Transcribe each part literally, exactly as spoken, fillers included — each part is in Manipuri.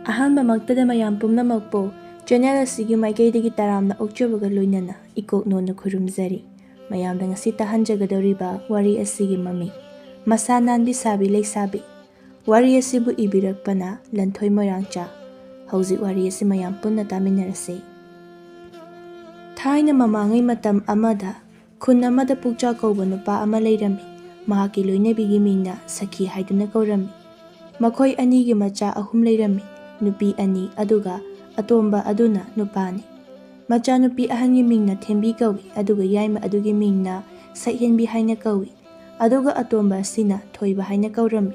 ꯑꯍꯥꯟꯕꯃꯛꯇꯗ ꯃꯌꯥꯝ ꯄꯨꯝꯅꯃꯛꯄꯨ ꯆꯦꯅꯦꯜ ꯑꯁꯤꯒꯤ ꯃꯥꯏꯀꯩꯗꯒꯤ ꯇꯔꯥꯝꯅ ꯑꯣꯛꯆꯕꯒ ꯂꯣꯏꯅꯅ ꯏꯀꯣꯛ ꯅꯣꯟꯅ ꯈꯨꯔꯨꯝꯖꯔꯤ꯫ ꯃꯌꯥꯝꯗ ꯉꯁꯤ ꯇꯥꯍꯟꯖꯒꯗꯧꯔꯤꯕ ꯋꯥꯔꯤ ꯑꯁꯤꯒꯤ ꯃꯃꯤꯡ ꯃꯁꯥ ꯅꯥꯟꯕꯤ ꯁꯥꯕꯤ ꯂꯩꯁꯥꯕꯤ꯫ ꯋꯥꯔꯤ ꯑꯁꯤꯕꯨ ꯏꯕꯤꯔꯛꯄꯅ ꯂꯟꯊꯣꯏ ꯃꯣꯏꯔꯥꯡꯆꯥ꯫ ꯍꯧꯖꯤꯛ ꯋꯥꯔꯤ ꯑꯁꯤ ꯃꯌꯥꯝ ꯄꯨꯟꯅ ꯇꯥꯃꯤꯟꯅꯔꯁꯤ꯫ ꯊꯥꯏꯅ ꯃꯃꯥꯡꯉꯩ ꯃꯇꯝ ꯑꯃꯗ ꯈꯨꯟ ꯑꯃꯗ ꯄꯨꯛꯆꯥ ꯀꯧꯕ ꯅꯨꯄꯥ ꯑꯃ ꯂꯩꯔꯝꯃꯤ꯫ ꯃꯍꯥꯛꯀꯤ ꯂꯣꯏꯅꯕꯤꯒꯤ ꯃꯤꯡꯅ ꯁꯈꯤ ꯍꯥꯏꯗꯨꯅ ꯀꯧꯔꯝꯃꯤ꯫ ꯃꯈꯣꯏ ꯑꯅꯤꯒꯤ ꯃꯆꯥ ꯑꯍꯨꯝ ꯂꯩꯔꯝꯃꯤ, ꯅꯨꯄꯤ ꯑꯅꯤ, ꯑꯗꯨꯒ ꯑꯇꯣꯝꯕ ꯑꯗꯨꯅ ꯅꯨꯄꯥꯅꯤ꯫ ꯃꯆꯥꯅꯨꯄꯤ ꯑꯍꯟꯒꯤ ꯃꯤꯡꯅ ꯊꯦꯝꯕꯤ ꯀꯧꯏ, ꯑꯗꯨꯒ ꯌꯥꯏꯃ ꯑꯗꯨꯒꯤ ꯃꯤꯡꯅ ꯁꯛꯍꯦꯟꯕꯤ ꯍꯥꯏꯅ ꯀꯧꯏ꯫ ꯑꯗꯨꯒ ꯑꯇꯣꯝꯕ ꯑꯁꯤꯅ ꯊꯣꯏꯕ ꯍꯥꯏꯅ ꯀꯧꯔꯝꯃꯤ꯫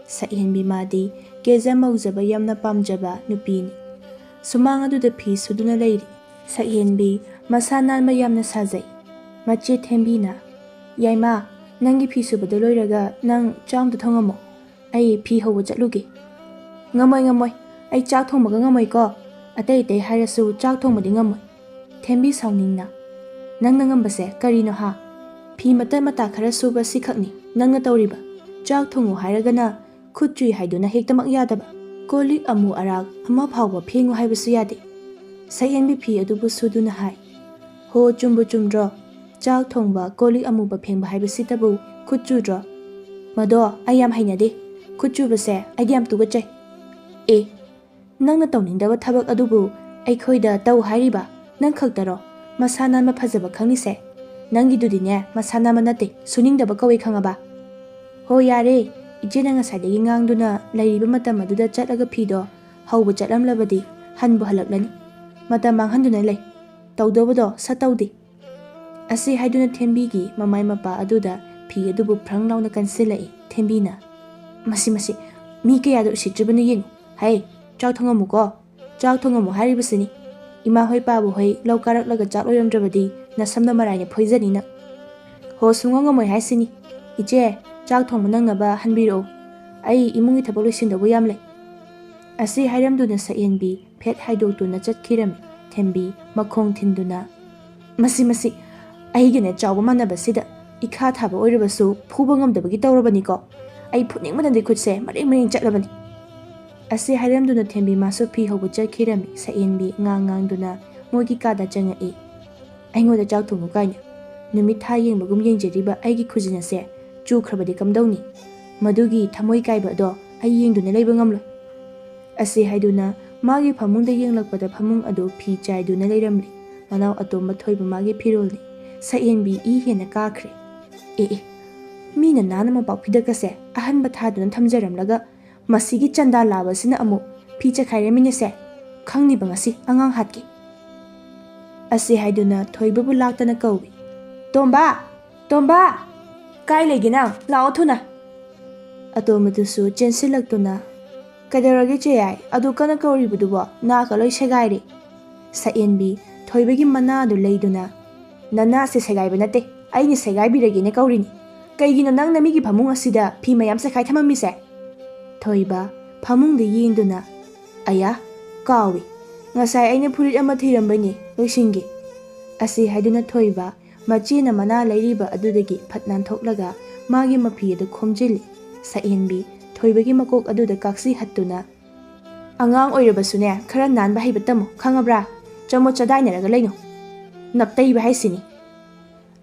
ꯁꯛꯍꯦꯟꯕꯤ ꯃꯥꯗꯤ ꯀꯦꯖ ꯃꯧꯖꯕ ꯌꯥꯝꯅ ꯄꯥꯝꯖꯕ ꯅꯨꯄꯤꯅꯤ꯫ ꯁꯨꯃꯥꯡ ꯑꯗꯨꯗ ꯐꯤ ꯁꯨꯗꯨꯅ ꯂꯩꯔꯤ꯫ ꯁꯛꯍꯦꯟꯕꯤ ꯃꯁꯥ ꯅꯥꯟꯕ ꯌꯥꯝꯅ ꯁꯥꯖꯩ꯫ ꯃꯆꯦ ꯊꯦꯝꯕꯤꯅ, "ꯌꯥꯏꯃ, ꯅꯪꯒꯤ ꯐꯤ ꯁꯨꯕꯗꯣ ꯂꯣꯏꯔꯒ ꯅꯪ ꯆꯥꯛ ꯑꯝꯇ ꯊꯣꯡꯉꯝꯃꯣ꯫ ꯑꯩ ꯐꯤ ꯍꯧꯕ ꯆꯠꯂꯨꯒꯦ꯫" "ꯉꯝꯃꯣꯏ, ꯉꯝꯃꯣꯏ꯫ ꯑꯩ ꯆꯥꯛ ꯊꯣꯡꯕꯒ ꯉꯝꯃꯣꯏꯀꯣ꯫ ꯑꯇꯩ ꯑꯇꯩ ꯍꯥꯏꯔꯁꯨ ꯆꯥꯛ ꯊꯣꯡꯕꯗꯤ ꯉꯝꯃꯣꯏ꯫" ꯊꯦꯝꯕꯤ ꯁꯥꯎꯅꯤꯡꯅ, "ꯅꯪꯅ ꯉꯝꯕꯁꯦ ꯀꯔꯤꯅꯣ ꯍꯥ? ꯐꯤ ꯃꯇꯠ ꯃꯇꯥ ꯈꯔ ꯁꯨꯕ ꯁꯤꯈꯛꯅꯤ ꯅꯪꯅ ꯇꯧꯔꯤꯕ꯫ ꯆꯥꯛ ꯊꯣꯡꯉꯨ ꯍꯥꯏꯔꯒꯅ ꯈꯨꯠ ꯆꯨꯏ ꯍꯥꯏꯗꯨꯅ ꯍꯦꯛꯇꯃꯛ ꯌꯥꯗꯕ꯫ ꯀꯣꯜ ꯂꯤꯛ ꯑꯃꯨ ꯑꯔꯥꯛ ꯑꯃ ꯐꯥꯎꯕ ꯐꯦꯡꯉꯨ ꯍꯥꯏꯕꯁꯨ ꯌꯥꯗꯦ꯫" ꯁꯛꯍꯦꯟꯕꯤ ꯐꯤ ꯑꯗꯨꯕꯨ ꯁꯨꯗꯨꯅ ꯍꯥꯏ꯫ "ꯍꯣ, ꯆꯨꯝꯕꯨ ꯆꯨꯝꯗ꯭ꯔꯣ? ꯆꯥꯛ ꯊꯣꯡꯕ, ꯀꯣꯜ ꯂꯤꯛ ꯑꯃꯨꯕ ꯐꯦꯡꯕ ꯍꯥꯏꯕꯁꯤꯇꯕꯨ ꯈꯨꯠ ꯆꯨꯗ꯭ꯔꯣ?" "ꯃꯗꯣ ꯑꯩ ꯌꯥꯝ ꯍꯩꯅꯗꯦ꯫ ꯈꯨꯠ ꯆꯨꯕꯁꯦ ꯑꯩꯗꯤ ꯌꯥꯝ ꯇꯨꯀꯠꯆꯩ꯫" "ꯑꯦ, ꯅꯪꯅ ꯇꯧꯅꯤꯡꯗꯕ ꯊꯕꯛ ꯑꯗꯨꯕꯨ ꯑꯩꯈꯣꯏꯗ ꯇꯧ ꯍꯥꯏꯔꯤꯕ? ꯅꯪ ꯈꯛꯇꯔꯣ ꯃꯁꯥ ꯅꯥꯟꯕ ꯐꯖꯕ ꯈꯪꯂꯤꯁꯦ? ꯅꯪꯒꯤꯗꯨꯗꯤꯅꯦ ꯃꯁꯥ ꯅꯥꯟꯕ ꯅꯠꯇꯦ, ꯁꯨꯅꯤꯡꯗꯕ ꯀꯧꯋꯦ, ꯈꯪꯉꯕ?" "ꯍꯣ, ꯌꯥꯔꯦ, ꯏꯆꯦꯅ ꯉꯁꯥꯏꯗꯒꯤ ꯉꯥꯡꯗꯨꯅ ꯂꯩꯔꯤꯕ ꯃꯇꯝ ꯑꯗꯨꯗ ꯆꯠꯂꯒ ꯐꯤꯗꯣ ꯍꯧꯕ ꯆꯠꯂꯝꯂꯕꯗꯤ ꯍꯟꯕꯨ ꯍꯜꯂꯛꯂꯅꯤ꯫ ꯃꯇꯝ ꯃꯥꯡꯍꯟꯗꯨꯅ ꯂꯩ꯫ ꯇꯧꯗꯧꯕꯗꯣ ꯁꯠ ꯇꯧꯗꯦ꯫" ꯑꯁꯤ ꯍꯥꯏꯗꯨꯅ ꯊꯦꯝꯕꯤꯒꯤ ꯃꯃꯥꯏ ꯃꯄꯥ ꯑꯗꯨꯗ ꯐꯤ ꯑꯗꯨꯕꯨ ꯐ꯭ꯔꯪ ꯂꯥꯎꯅ ꯀꯟꯁꯤꯜꯂꯛꯏ꯫ ꯊꯦꯝꯕꯤꯅ, "ꯃꯁꯤ, ꯃꯁꯤ, ꯃꯤ ꯀꯌꯥꯗ ꯎꯁꯤꯠꯇ꯭ꯔꯤꯕꯅꯣ ꯌꯦꯡꯉꯨ꯫ ꯍꯩ, ꯆꯥꯛ ꯊꯣꯡꯉꯝꯃꯨꯀꯣ꯫ ꯆꯥꯛ ꯊꯣꯡꯉꯝꯃꯨ ꯍꯥꯏꯔꯤꯕꯁꯤꯅꯤ꯫ ꯏꯃꯥ ꯍꯣꯏ ꯄꯥꯕꯨ ꯍꯣꯏ ꯂꯧ ꯀꯥꯔꯛꯂꯒ ꯆꯥꯛ ꯂꯣꯏꯔꯝꯗ꯭ꯔꯕꯗꯤ ꯅꯁꯝꯗꯣ ꯃꯔꯥꯏꯅ ꯐꯣꯏꯖꯅꯤ ꯅꯪ꯫" "ꯍꯣ, ꯁꯨꯡꯉꯝ ꯉꯝꯃꯣꯏ ꯍꯥꯏꯁꯤꯅꯤ꯫ ꯏꯆꯦ, ꯆꯥꯛ ꯊꯣꯡꯕ ꯅꯪꯅꯕ ꯍꯟꯕꯤꯔꯛꯎ꯫ ꯑꯩ ꯏꯃꯨꯡꯒꯤ ꯊꯕꯛ ꯂꯣꯏꯁꯤꯟꯗꯧꯕ ꯌꯥꯝ ꯂꯩ꯫" ꯑꯁꯤ ꯍꯥꯏꯔꯝꯗꯨꯅ ꯁꯛꯍꯦꯟꯕꯤ ꯐꯦꯠ ꯍꯥꯏꯗꯣꯛꯇꯨꯅ ꯆꯠꯈꯤꯔꯝꯃꯤ꯫ ꯊꯦꯝꯕꯤ ꯃꯈꯣꯡ ꯊꯤꯟꯗꯨꯅ, "ꯃꯁꯤ, ꯃꯁꯤ, ꯑꯩꯒꯅꯦ ꯆꯥꯎꯕ ꯃꯥꯟꯅꯕꯁꯤꯗ ꯏꯈꯥ ꯊꯥꯕ ꯑꯣꯏꯔꯕꯁꯨ ꯐꯨꯕ ꯉꯝꯗꯕꯒꯤ ꯇꯧꯔꯕꯅꯤꯀꯣ꯫ ꯑꯩ ꯐꯨꯅꯤꯡꯕꯅꯗꯤ ꯈꯨꯠꯁꯦ ꯃꯔꯦꯡ ꯃꯔꯦꯡ ꯆꯠꯂꯕꯅꯤ꯫" ꯑꯁꯤ ꯍꯥꯏꯔꯝꯗꯨꯅ ꯊꯦꯝꯕꯤꯃꯥꯁꯨ ꯐꯤ ꯍꯧꯕ ꯆꯠꯈꯤꯔꯝꯃꯤ꯫ ꯁꯛꯍꯦꯟꯕꯤ ꯉꯥꯡ ꯉꯥꯡꯗꯨꯅ ꯃꯣꯏꯒꯤ ꯀꯥꯗ ꯆꯪꯉꯛꯏ꯫ "ꯑꯩꯉꯣꯟꯗ ꯆꯥꯛ ꯊꯣꯡꯉꯨ ꯀꯥꯏꯅ? ꯅꯨꯃꯤꯠ ꯊꯥ ꯌꯦꯡꯕꯒꯨꯝ ꯌꯦꯡꯖꯔꯤꯕ ꯑꯩꯒꯤ ꯈꯨꯖꯤꯟ ꯑꯁꯦ ꯆꯨꯈ꯭ꯔꯕꯗꯤ ꯀꯝꯗꯧꯅꯤ? ꯃꯗꯨꯒꯤ ꯊꯃꯣꯏ ꯀꯥꯏꯕ ꯑꯗꯣ ꯑꯩ ꯌꯦꯡꯗꯨꯅ ꯂꯩꯕ ꯉꯝꯂꯣꯏ"꯫ ꯑꯁꯤ ꯍꯥꯏꯗꯨꯅ ꯃꯥꯒꯤ ꯐꯃꯨꯡꯗ ꯌꯦꯡꯂꯛꯄꯗ ꯐꯃꯨꯡ ꯑꯗꯨ ꯐꯤ ꯆꯥꯏꯗꯨꯅ ꯂꯩꯔꯝꯂꯤ꯫ ꯃꯅꯥꯎ ꯑꯇꯣꯝꯕ ꯊꯣꯏꯕ ꯃꯥꯒꯤ ꯐꯤꯔꯣꯜꯅꯤ꯫ ꯁꯛꯍꯦꯟꯕꯤ ꯏ ꯍꯦꯟꯅ ꯀꯥꯈ꯭ꯔꯦ꯫ "ꯑꯦ ꯑꯦ, ꯃꯤꯅ ꯅꯥꯟꯅ ꯃꯣꯝꯄꯥꯛ ꯐꯤꯗꯛ ꯑꯁꯦ ꯑꯍꯟꯕ ꯊꯥꯗꯨꯅ ꯊꯝꯖꯔꯝꯂꯒ ꯃꯁꯤꯒꯤ ꯆꯟꯗꯥ ꯂꯥꯕꯁꯤꯅ ꯑꯃꯨꯛ ꯐꯤ ꯆꯈꯥꯏꯔꯝꯃꯤꯅꯦꯁꯦ꯫ ꯈꯪꯅꯤꯕ ꯉꯁꯤ ꯑꯉꯥꯡ ꯍꯥꯠꯀꯦ"꯫ ꯑꯁꯤ ꯍꯥꯏꯗꯨꯅ ꯊꯣꯏꯕꯕꯨ ꯂꯥꯛꯇꯅ ꯀꯧꯏ꯫ "ꯇꯣꯝꯕ! ꯇꯣꯝꯕ! ꯀꯥꯏ ꯂꯩꯒꯦ ꯅꯪ? ꯂꯥꯛꯑꯣ ꯊꯨꯅ!" ꯑꯇꯣꯝꯕꯗꯨꯁꯨ ꯆꯦꯟꯁꯤꯜꯂꯛꯇꯨꯅ, "ꯀꯩꯗꯧꯔꯒꯦ ꯆꯦꯌꯥꯏ? ꯑꯗꯨ ꯀꯟꯅ ꯀꯧꯔꯤꯕꯗꯨꯕꯣ? ꯅꯥꯒ ꯂꯣꯏ ꯁꯦꯒꯥꯏꯔꯦ"꯫ ꯁꯛꯍꯦꯟꯕꯤ ꯊꯣꯏꯕꯒꯤ ꯃꯅꯥꯗꯨ ꯂꯩꯗꯨꯅ, "ꯅꯅꯥꯁꯦ ꯁꯦꯒꯥꯏꯕ ꯅꯠꯇꯦ, ꯑꯩꯅ ꯁꯦꯒꯥꯏꯕꯤꯔꯒꯦꯅ ꯀꯧꯔꯤꯅꯤ꯫ ꯀꯩꯒꯤꯅꯣ ꯅꯪꯅ ꯃꯤꯒꯤ ꯐꯃꯨꯡ ꯑꯁꯤꯗ ꯐꯤ ꯃꯌꯥꯝ ꯆꯈꯥꯏ ꯊꯝꯃꯝꯃꯤꯁꯦ?" ꯊꯣꯏꯕ ꯐꯃꯨꯡꯗ ꯌꯦꯡꯗꯨꯅ, "ꯑꯌꯥ, ꯀꯥꯎꯏ꯫ ꯉꯁꯥꯏ ꯑꯩꯅ ꯐꯨꯔꯤꯠ ꯑꯃ ꯊꯤꯔꯝꯕꯅꯤ, ꯂꯣꯏꯁꯤꯟꯒꯦ"꯫ ꯑꯁꯤ ꯍꯥꯏꯗꯨꯅ ꯊꯣꯏꯕ ꯃꯆꯦꯅ ꯃꯅꯥ ꯂꯩꯔꯤꯕ ꯑꯗꯨꯗꯒꯤ ꯐꯠ ꯅꯥꯟꯊꯣꯛꯂꯒ ꯃꯥꯒꯤ ꯃꯐꯤ ꯑꯗꯨ ꯈꯣꯝꯖꯤꯜꯂꯤ꯫ ꯁꯛꯍꯦꯟꯕꯤ ꯊꯣꯏꯕꯒꯤ ꯃꯀꯣꯛ ꯑꯗꯨꯗ ꯀꯥꯛꯁꯤ ꯍꯠꯇꯨꯅ, "ꯑꯉꯥꯡ ꯑꯣꯏꯔꯕꯁꯨꯅꯦ, ꯈꯔ ꯅꯥꯟꯕ ꯍꯩꯕ ꯇꯝꯃꯨ, ꯈꯪꯉꯕ꯭ꯔꯥ? ꯆꯃꯣꯠ ꯆꯗꯥꯏꯅꯔꯒ ꯂꯩꯅꯨ꯫ ꯅꯞꯇꯩꯕ ꯍꯥꯏꯁꯤꯅꯤ"꯫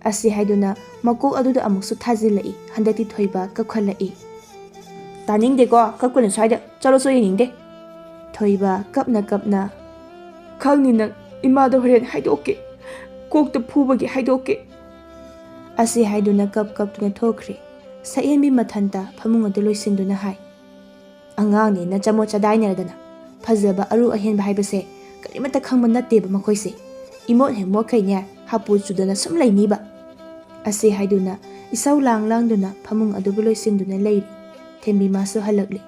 ꯑꯁꯤ ꯍꯥꯏꯗꯨꯅ ꯃꯀꯣꯛ ꯑꯗꯨꯗ ꯑꯃꯨꯛꯁꯨ ꯊꯥꯖꯤꯜꯂꯛꯏ꯫ ꯍꯟꯗꯛꯇꯤ ꯊꯣꯏꯕ ꯀꯞꯈꯠꯂꯛꯏ꯫ "ꯇꯥꯅꯤꯡꯗꯦꯀꯣ, ꯀꯞꯀꯅꯨ ꯁ꯭ꯋꯥꯏꯗ꯫ ꯆꯠꯂꯣ ꯆꯣ, ꯌꯦꯡꯅꯤꯡꯗꯦ"꯫ ꯊꯣꯏꯕ ꯀꯞꯅ ꯀꯞꯅ, "ꯈꯪꯅꯤ ꯅꯪ, ꯏꯃꯥꯗ ꯍꯣꯔꯦꯟ ꯍꯥꯏꯗꯣꯛꯀꯦ꯫ ꯀꯣꯛꯇ ꯐꯨꯕꯒꯤ ꯍꯥꯏꯗꯣꯛꯀꯦ"꯫ ꯑꯁꯤ ꯍꯥꯏꯗꯨꯅ ꯀꯞ ꯀꯞꯇꯨꯅ ꯊꯣꯛꯈ꯭ꯔꯦ꯫ ꯁꯛꯍꯦꯟꯕꯤ ꯃꯊꯟꯇ ꯐꯃꯨꯡ ꯑꯗꯨ ꯂꯣꯏꯁꯤꯟꯗꯨꯅ ꯍꯥꯏ, "ꯑꯉꯥꯡꯅꯦꯅ ꯆꯃꯣꯠ ꯆꯗꯥꯏꯅꯔꯗꯅ꯫ ꯐꯖꯕ ꯑꯔꯨ ꯑꯍꯦꯟꯕ ꯍꯥꯏꯕꯁꯦ ꯀꯔꯤꯃꯠꯇ ꯈꯪꯕ ꯅꯠꯇꯦꯕ ꯃꯈꯣꯏꯁꯦ꯫ ꯏꯃꯣꯠ ꯍꯦꯛ ꯃꯣꯠꯈꯩꯅꯦ, ꯍꯥꯄꯨ ꯆꯨꯗꯅ ꯁꯨꯝ ꯂꯩꯅꯤꯕ"꯫ ꯑꯁꯤ ꯍꯥꯏꯗꯨꯅ ꯏꯁꯧ ꯂꯥꯡ ꯂꯥꯡꯗꯨꯅ ꯐꯃꯨꯡ ꯑꯗꯨꯕꯨ ꯂꯣꯏꯁꯤꯟꯗꯨꯅ ꯂꯩꯔꯤ꯫ ꯊꯦꯝꯕꯤꯃꯥꯁꯨ ꯍꯜꯂꯛꯂꯦ꯫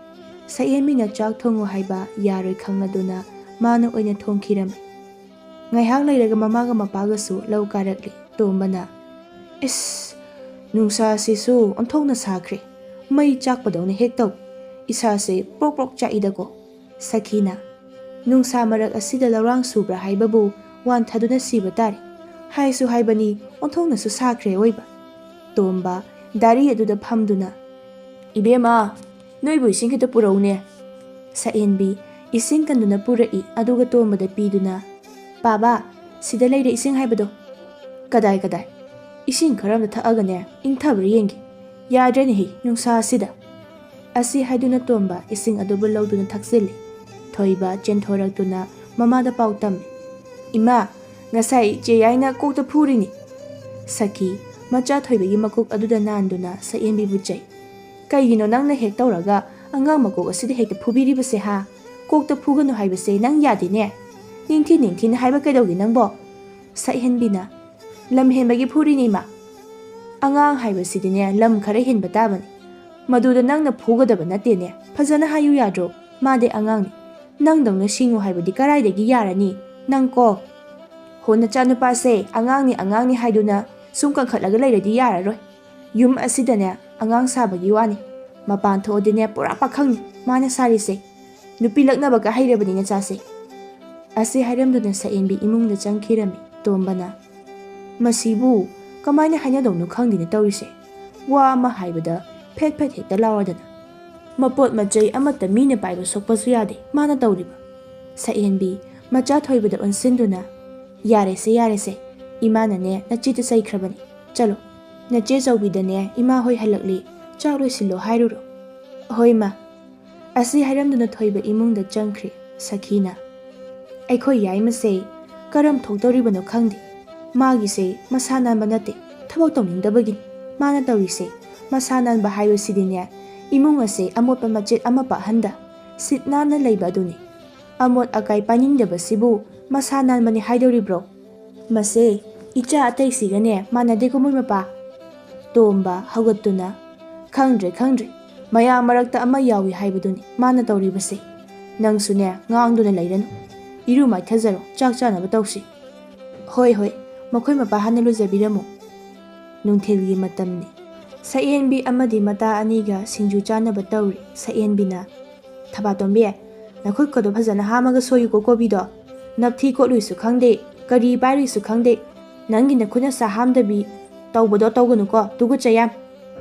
ꯁꯛꯍꯦꯟꯕꯤꯅ ꯆꯥꯛ ꯊꯣꯡꯉꯨ ꯍꯥꯏꯕ ꯌꯥꯔꯣꯏ ꯈꯪꯂꯗꯨꯅ ꯃꯥꯅ ꯑꯣꯏꯅ ꯊꯣꯡꯈꯤꯔꯝꯃꯤ꯫ ꯉꯥꯏꯍꯥꯛ ꯂꯩꯔꯒ ꯃꯃꯥꯒ ꯃꯄꯥꯒꯁꯨ ꯂꯧ ꯀꯥꯔꯛꯂꯤ꯫ ꯇꯣꯝꯕꯅ, "ꯏꯁ, ꯅꯨꯡꯁꯥꯁꯤꯁꯨ ꯑꯣꯟꯊꯣꯛꯅ ꯁꯥꯈ꯭ꯔꯦ꯫ ꯃꯩ ꯆꯥꯛꯄꯗꯧꯅ ꯍꯦꯛ ꯇꯧ꯫ ꯏꯁꯥꯁꯦ ꯄ꯭ꯔꯣꯛ ꯄ꯭ꯔꯣꯛ ꯆꯥꯛꯏꯗꯀꯣ"꯫ ꯁꯈꯤꯅ, "ꯅꯨꯡꯁꯥ ꯃꯔꯛ ꯑꯁꯤꯗ ꯂꯧꯔꯥꯡ ꯁꯨꯕ꯭ꯔꯥ ꯍꯥꯏꯕꯕꯨ ꯋꯥꯟꯊꯗꯨꯅ ꯁꯤꯕ ꯇꯥꯔꯦ꯫ ꯍꯥꯏꯁꯨ ꯍꯥꯏꯕꯅꯤ, ꯑꯣꯟꯊꯣꯛꯅꯁꯨ ꯁꯥꯈ꯭ꯔꯦ ꯑꯣꯏꯕ"꯫ ꯇꯣꯝꯕ ꯗꯥꯔꯤ ꯑꯗꯨꯗ ꯐꯝꯗꯨꯅ, "ꯏꯕꯦꯝꯃ, ꯅꯣꯏꯕꯨ ꯏꯁꯤꯡ ꯈꯤꯇ ꯄꯨꯔꯛꯎꯅꯦ"꯫ ꯁꯛꯍꯦꯟꯕꯤ ꯏꯁꯤꯡ ꯀꯟꯗꯨꯅ ꯄꯨꯔꯛꯏ, ꯑꯗꯨꯒ ꯇꯣꯝꯕꯗ ꯄꯤꯗꯨꯅ, "ꯄꯥꯕ, ꯁꯤꯗ ꯂꯩꯔꯦ ꯏꯁꯤꯡ ꯍꯥꯏꯕꯗꯣ꯫" "ꯀꯗꯥꯏ ꯀꯗꯥꯏ? ꯏꯁꯤꯡ ꯈꯔ ꯑꯝꯇ ꯊꯛꯑꯒꯅꯦ ꯏꯪꯊꯕ꯭ꯔꯥ ꯌꯦꯡꯒꯦ꯫ ꯌꯥꯗ꯭ꯔꯦꯅꯦꯍꯦ ꯅꯨꯡꯁꯥ ꯑꯁꯤꯗ꯫" ꯑꯁꯤ ꯍꯥꯏꯗꯨꯅ ꯇꯣꯝꯕ ꯏꯁꯤꯡ ꯑꯗꯨꯕꯨ ꯂꯧꯗꯨꯅ ꯊꯛꯆꯤꯜꯂꯤ꯫ ꯊꯣꯏꯕ ꯆꯦꯟꯊꯣꯔꯛꯇꯨꯅ ꯃꯃꯥꯗ ꯄꯥꯎ ꯇꯝꯃꯤ꯫ "ꯏꯃꯥ, ꯉꯁꯥꯏ ꯏꯆꯦ ꯌꯥꯏꯅ ꯀꯣꯛꯇ ꯐꯨꯔꯤꯅꯤ꯫" ꯁꯈꯤ ꯃꯆꯥ ꯊꯣꯏꯕꯒꯤ ꯃꯀꯣꯛ ꯑꯗꯨꯗ ꯅꯥꯟꯗꯨꯅ ꯁꯛꯍꯦꯟꯕꯤꯕꯨ ꯆꯩ꯫ "ꯀꯩꯒꯤꯅꯣ ꯅꯪꯅ ꯍꯦꯛ ꯇꯧꯔꯒ ꯑꯉꯥꯡ ꯃꯀꯣꯛ ꯑꯁꯤꯗ ꯍꯦꯛꯇ ꯐꯨꯕꯤꯔꯤꯕꯁꯦ ꯍꯥ? ꯀꯣꯛꯇ ꯐꯨꯒꯅꯨ ꯍꯥꯏꯕꯁꯦ ꯅꯪ ꯌꯥꯗꯦꯅꯦ꯫ ꯅꯤꯡꯊꯤ ꯅꯤꯡꯊꯤꯅ ꯍꯥꯏꯕ ꯀꯩꯗꯧꯒꯦ ꯅꯪꯕꯣ?" ꯁꯛꯍꯦꯟꯕꯤꯅ, "ꯂꯝ ꯍꯦꯟꯕꯒꯤ ꯐꯨꯔꯤꯅꯤ ꯏꯃꯥ꯫ ꯑꯉꯥꯡ ꯍꯥꯏꯕꯁꯤꯗꯤꯅꯦ ꯂꯝ ꯈꯔ ꯍꯦꯟꯕ ꯇꯥꯕꯅꯤ꯫ ꯃꯗꯨꯗ ꯅꯪꯅ ꯐꯨꯒꯗꯕ ꯅꯠꯇꯦꯅꯦ꯫ ꯐꯖꯅ ꯍꯥꯏꯌꯨ ꯌꯥꯗ꯭ꯔꯣ? ꯃꯥꯗꯤ ꯑꯉꯥꯡꯅꯤ꯫ ꯅꯪꯗꯧꯅ ꯁꯤꯡꯉꯨ ꯍꯥꯏꯕꯗꯤ ꯀꯔꯥꯏꯗꯒꯤ ꯌꯥꯔꯅꯤ? ꯅꯪ ꯀꯣ꯫" "ꯍꯣ, ꯅꯆꯥꯅꯨꯄꯥꯁꯦ ꯑꯉꯥꯡꯅꯤ ꯑꯉꯥꯡꯅꯤ ꯍꯥꯏꯗꯨꯅ ꯁꯨꯝ ꯀꯟꯈꯠꯂꯒ ꯂꯩꯔꯗꯤ ꯌꯥꯔꯔꯣꯏ꯫ ꯌꯨꯝ ꯑꯁꯤꯗꯅꯦ ꯑꯉꯥꯡ ꯁꯥꯕꯒꯤ ꯋꯥꯅꯤ꯫ ꯃꯄꯥꯟ ꯊꯣꯛꯑꯗꯤꯅꯦ ꯄꯨꯔꯥ ꯄꯥꯈꯪꯅꯤ ꯃꯥꯅ ꯁꯥꯔꯤꯁꯦ꯫ ꯅꯨꯄꯤ ꯂꯛꯅꯕꯒ ꯍꯩꯔꯕꯅꯤ ꯅꯆꯥꯁꯦ꯫" ꯑꯁꯤ ꯍꯥꯏꯔꯝꯗꯨꯅ ꯁꯛꯍꯦꯟꯕꯤ ꯏꯃꯨꯡꯗ ꯆꯪꯈꯤꯔꯝꯃꯤ꯫ ꯇꯣꯝꯕꯅ, "ꯃꯁꯤꯕꯨ ꯀꯃꯥꯏꯅ ꯍꯥꯏꯅꯗꯧꯅꯣ ꯈꯪꯗꯦꯅꯦ ꯇꯧꯔꯤꯁꯦ꯫ ꯋꯥ ꯑꯃ ꯍꯥꯏꯕꯗ ꯐꯦꯠ ꯐꯦꯠ ꯍꯦꯛꯇ ꯂꯥꯎꯔꯗꯅ꯫ ꯃꯄꯣꯠ ꯃꯆꯩ ꯑꯃꯠꯇ ꯃꯤꯅ ꯄꯥꯏꯕ ꯁꯣꯛꯄꯁꯨ ꯌꯥꯗꯦ ꯃꯥꯅ ꯇꯧꯔꯤꯕ꯫" ꯁꯛꯍꯦꯟꯕꯤ ꯃꯆꯥ ꯊꯣꯏꯕꯗ ꯑꯣꯟꯁꯤꯟꯗꯨꯅ, "ꯌꯥꯔꯦꯁꯦ ꯌꯥꯔꯦꯁꯦ, ꯏꯃꯥꯅꯅꯦ ꯅꯆꯦꯗ ꯆꯩꯈ꯭ꯔꯕꯅꯤ꯫ ꯆꯠꯂꯣ, ꯅꯆꯦ ꯆꯧꯕꯤꯗꯅꯦ ꯏꯃꯥ ꯍꯣꯏ ꯍꯜꯂꯛꯂꯤ, ꯆꯥꯛ ꯂꯣꯏꯁꯤꯜꯂꯣ ꯍꯥꯏꯔꯨꯔꯣ꯫" "ꯍꯣꯏ ꯃꯥ꯫" ꯑꯁꯤ ꯍꯥꯏꯔꯝꯗꯨꯅ ꯊꯣꯏꯕ ꯏꯃꯨꯡꯗ ꯆꯪꯈ꯭ꯔꯦ꯫ ꯁꯈꯤꯅ, "ꯑꯩꯈꯣꯏ ꯌꯥꯏꯃꯁꯦ ꯀꯔꯝ ꯊꯣꯛꯇꯧꯔꯤꯕꯅꯣ ꯈꯪꯗꯦ꯫ ꯃꯥꯒꯤꯁꯦ ꯃꯁꯥ ꯅꯥꯟꯕ ꯅꯠꯇꯦ, ꯊꯕꯛ ꯇꯧꯅꯤꯡꯗꯕꯒꯤꯅꯤ ꯃꯥꯅ ꯇꯧꯔꯤꯁꯦ꯫ ꯃꯁꯥ ꯅꯥꯟꯕ ꯍꯥꯏꯕꯁꯤꯗꯤꯅꯦ, ꯏꯃꯨꯡ ꯑꯁꯦ ꯑꯃꯣꯠꯄ ꯃꯆꯦꯠ ꯑꯃ ꯄꯥꯛꯍꯟꯗ, ꯁꯤꯠ ꯅꯥꯟꯅ ꯂꯩꯕ ꯑꯗꯨꯅꯤ꯫ ꯑꯃꯣꯠ ꯑꯀꯥꯏ ꯄꯥꯏꯅꯤꯡꯗꯕꯁꯤꯕꯨ ꯃꯁꯥ ꯅꯥꯟꯕꯅꯤ ꯍꯥꯏꯗꯧꯔꯤꯕ꯭ꯔꯣ? ꯃꯁꯦ ꯏꯆꯥ ꯑꯇꯩꯁꯤꯒꯅꯦ ꯃꯥꯟꯅꯗꯦꯀꯣ ꯃꯣꯏ ꯃꯄꯥ꯫" ꯇꯣꯝꯕ ꯍꯧꯒꯠꯇꯨꯅ, "ꯈꯪꯗ꯭ꯔꯦ, ꯈꯪꯗ꯭ꯔꯦ꯫ ꯃꯌꯥꯝ ꯃꯔꯛꯇ ꯑꯃ ꯌꯥꯎꯏ ꯍꯥꯏꯕꯗꯨꯅꯤ ꯃꯥꯅ ꯇꯧꯔꯤꯕꯁꯦ꯫ ꯅꯪꯁꯨꯅꯦ ꯉꯥꯡꯗꯨꯅ ꯂꯩꯔꯅꯨ꯫ ꯏꯔꯨ ꯃꯥꯏꯊꯖꯔꯣ, ꯆꯥꯛ ꯆꯥꯅꯕ ꯇꯧꯁꯤ꯫" "ꯍꯣꯏ, ꯍꯣꯏ, ꯃꯈꯣꯏ ꯃꯄꯥ ꯍꯥꯟꯅ ꯂꯨꯖꯕꯤꯔꯝꯃꯣ꯫" ꯅꯨꯡꯊꯤꯜꯒꯤ ꯃꯇꯝꯅꯤ꯫ ꯁꯛꯍꯦꯟꯕꯤ ꯑꯃꯗꯤ ꯃꯇꯥ ꯑꯅꯤꯒ ꯁꯤꯡꯖꯨ ꯆꯥꯅꯕ ꯇꯧꯔꯤ꯫ ꯁꯛꯍꯦꯟꯕꯤꯅ, "ꯊꯕꯥꯇꯣꯝꯕꯤ, ꯅꯈꯨꯠꯀꯗꯣ ꯐꯖꯅ ꯍꯥꯝꯃꯒ ꯁꯣꯏꯌꯨꯀꯣ ꯀꯣꯕꯤꯗꯣ꯫ ꯅꯞꯊꯤ ꯀꯣꯠꯂꯨꯏꯁꯨ ꯈꯪꯗꯦ, ꯀꯔꯤ ꯄꯥꯏꯔꯨꯏꯁꯨ ꯈꯪꯗꯦ꯫ ꯅꯪꯒꯤ ꯅꯈꯨꯠ ꯅꯁꯥ ꯍꯥꯝꯗꯕꯤ ꯇꯧꯕꯗꯣ ꯇꯧꯒꯅꯨꯀꯣ, ꯇꯨꯒꯠꯆꯩ ꯌꯥꯝ꯫"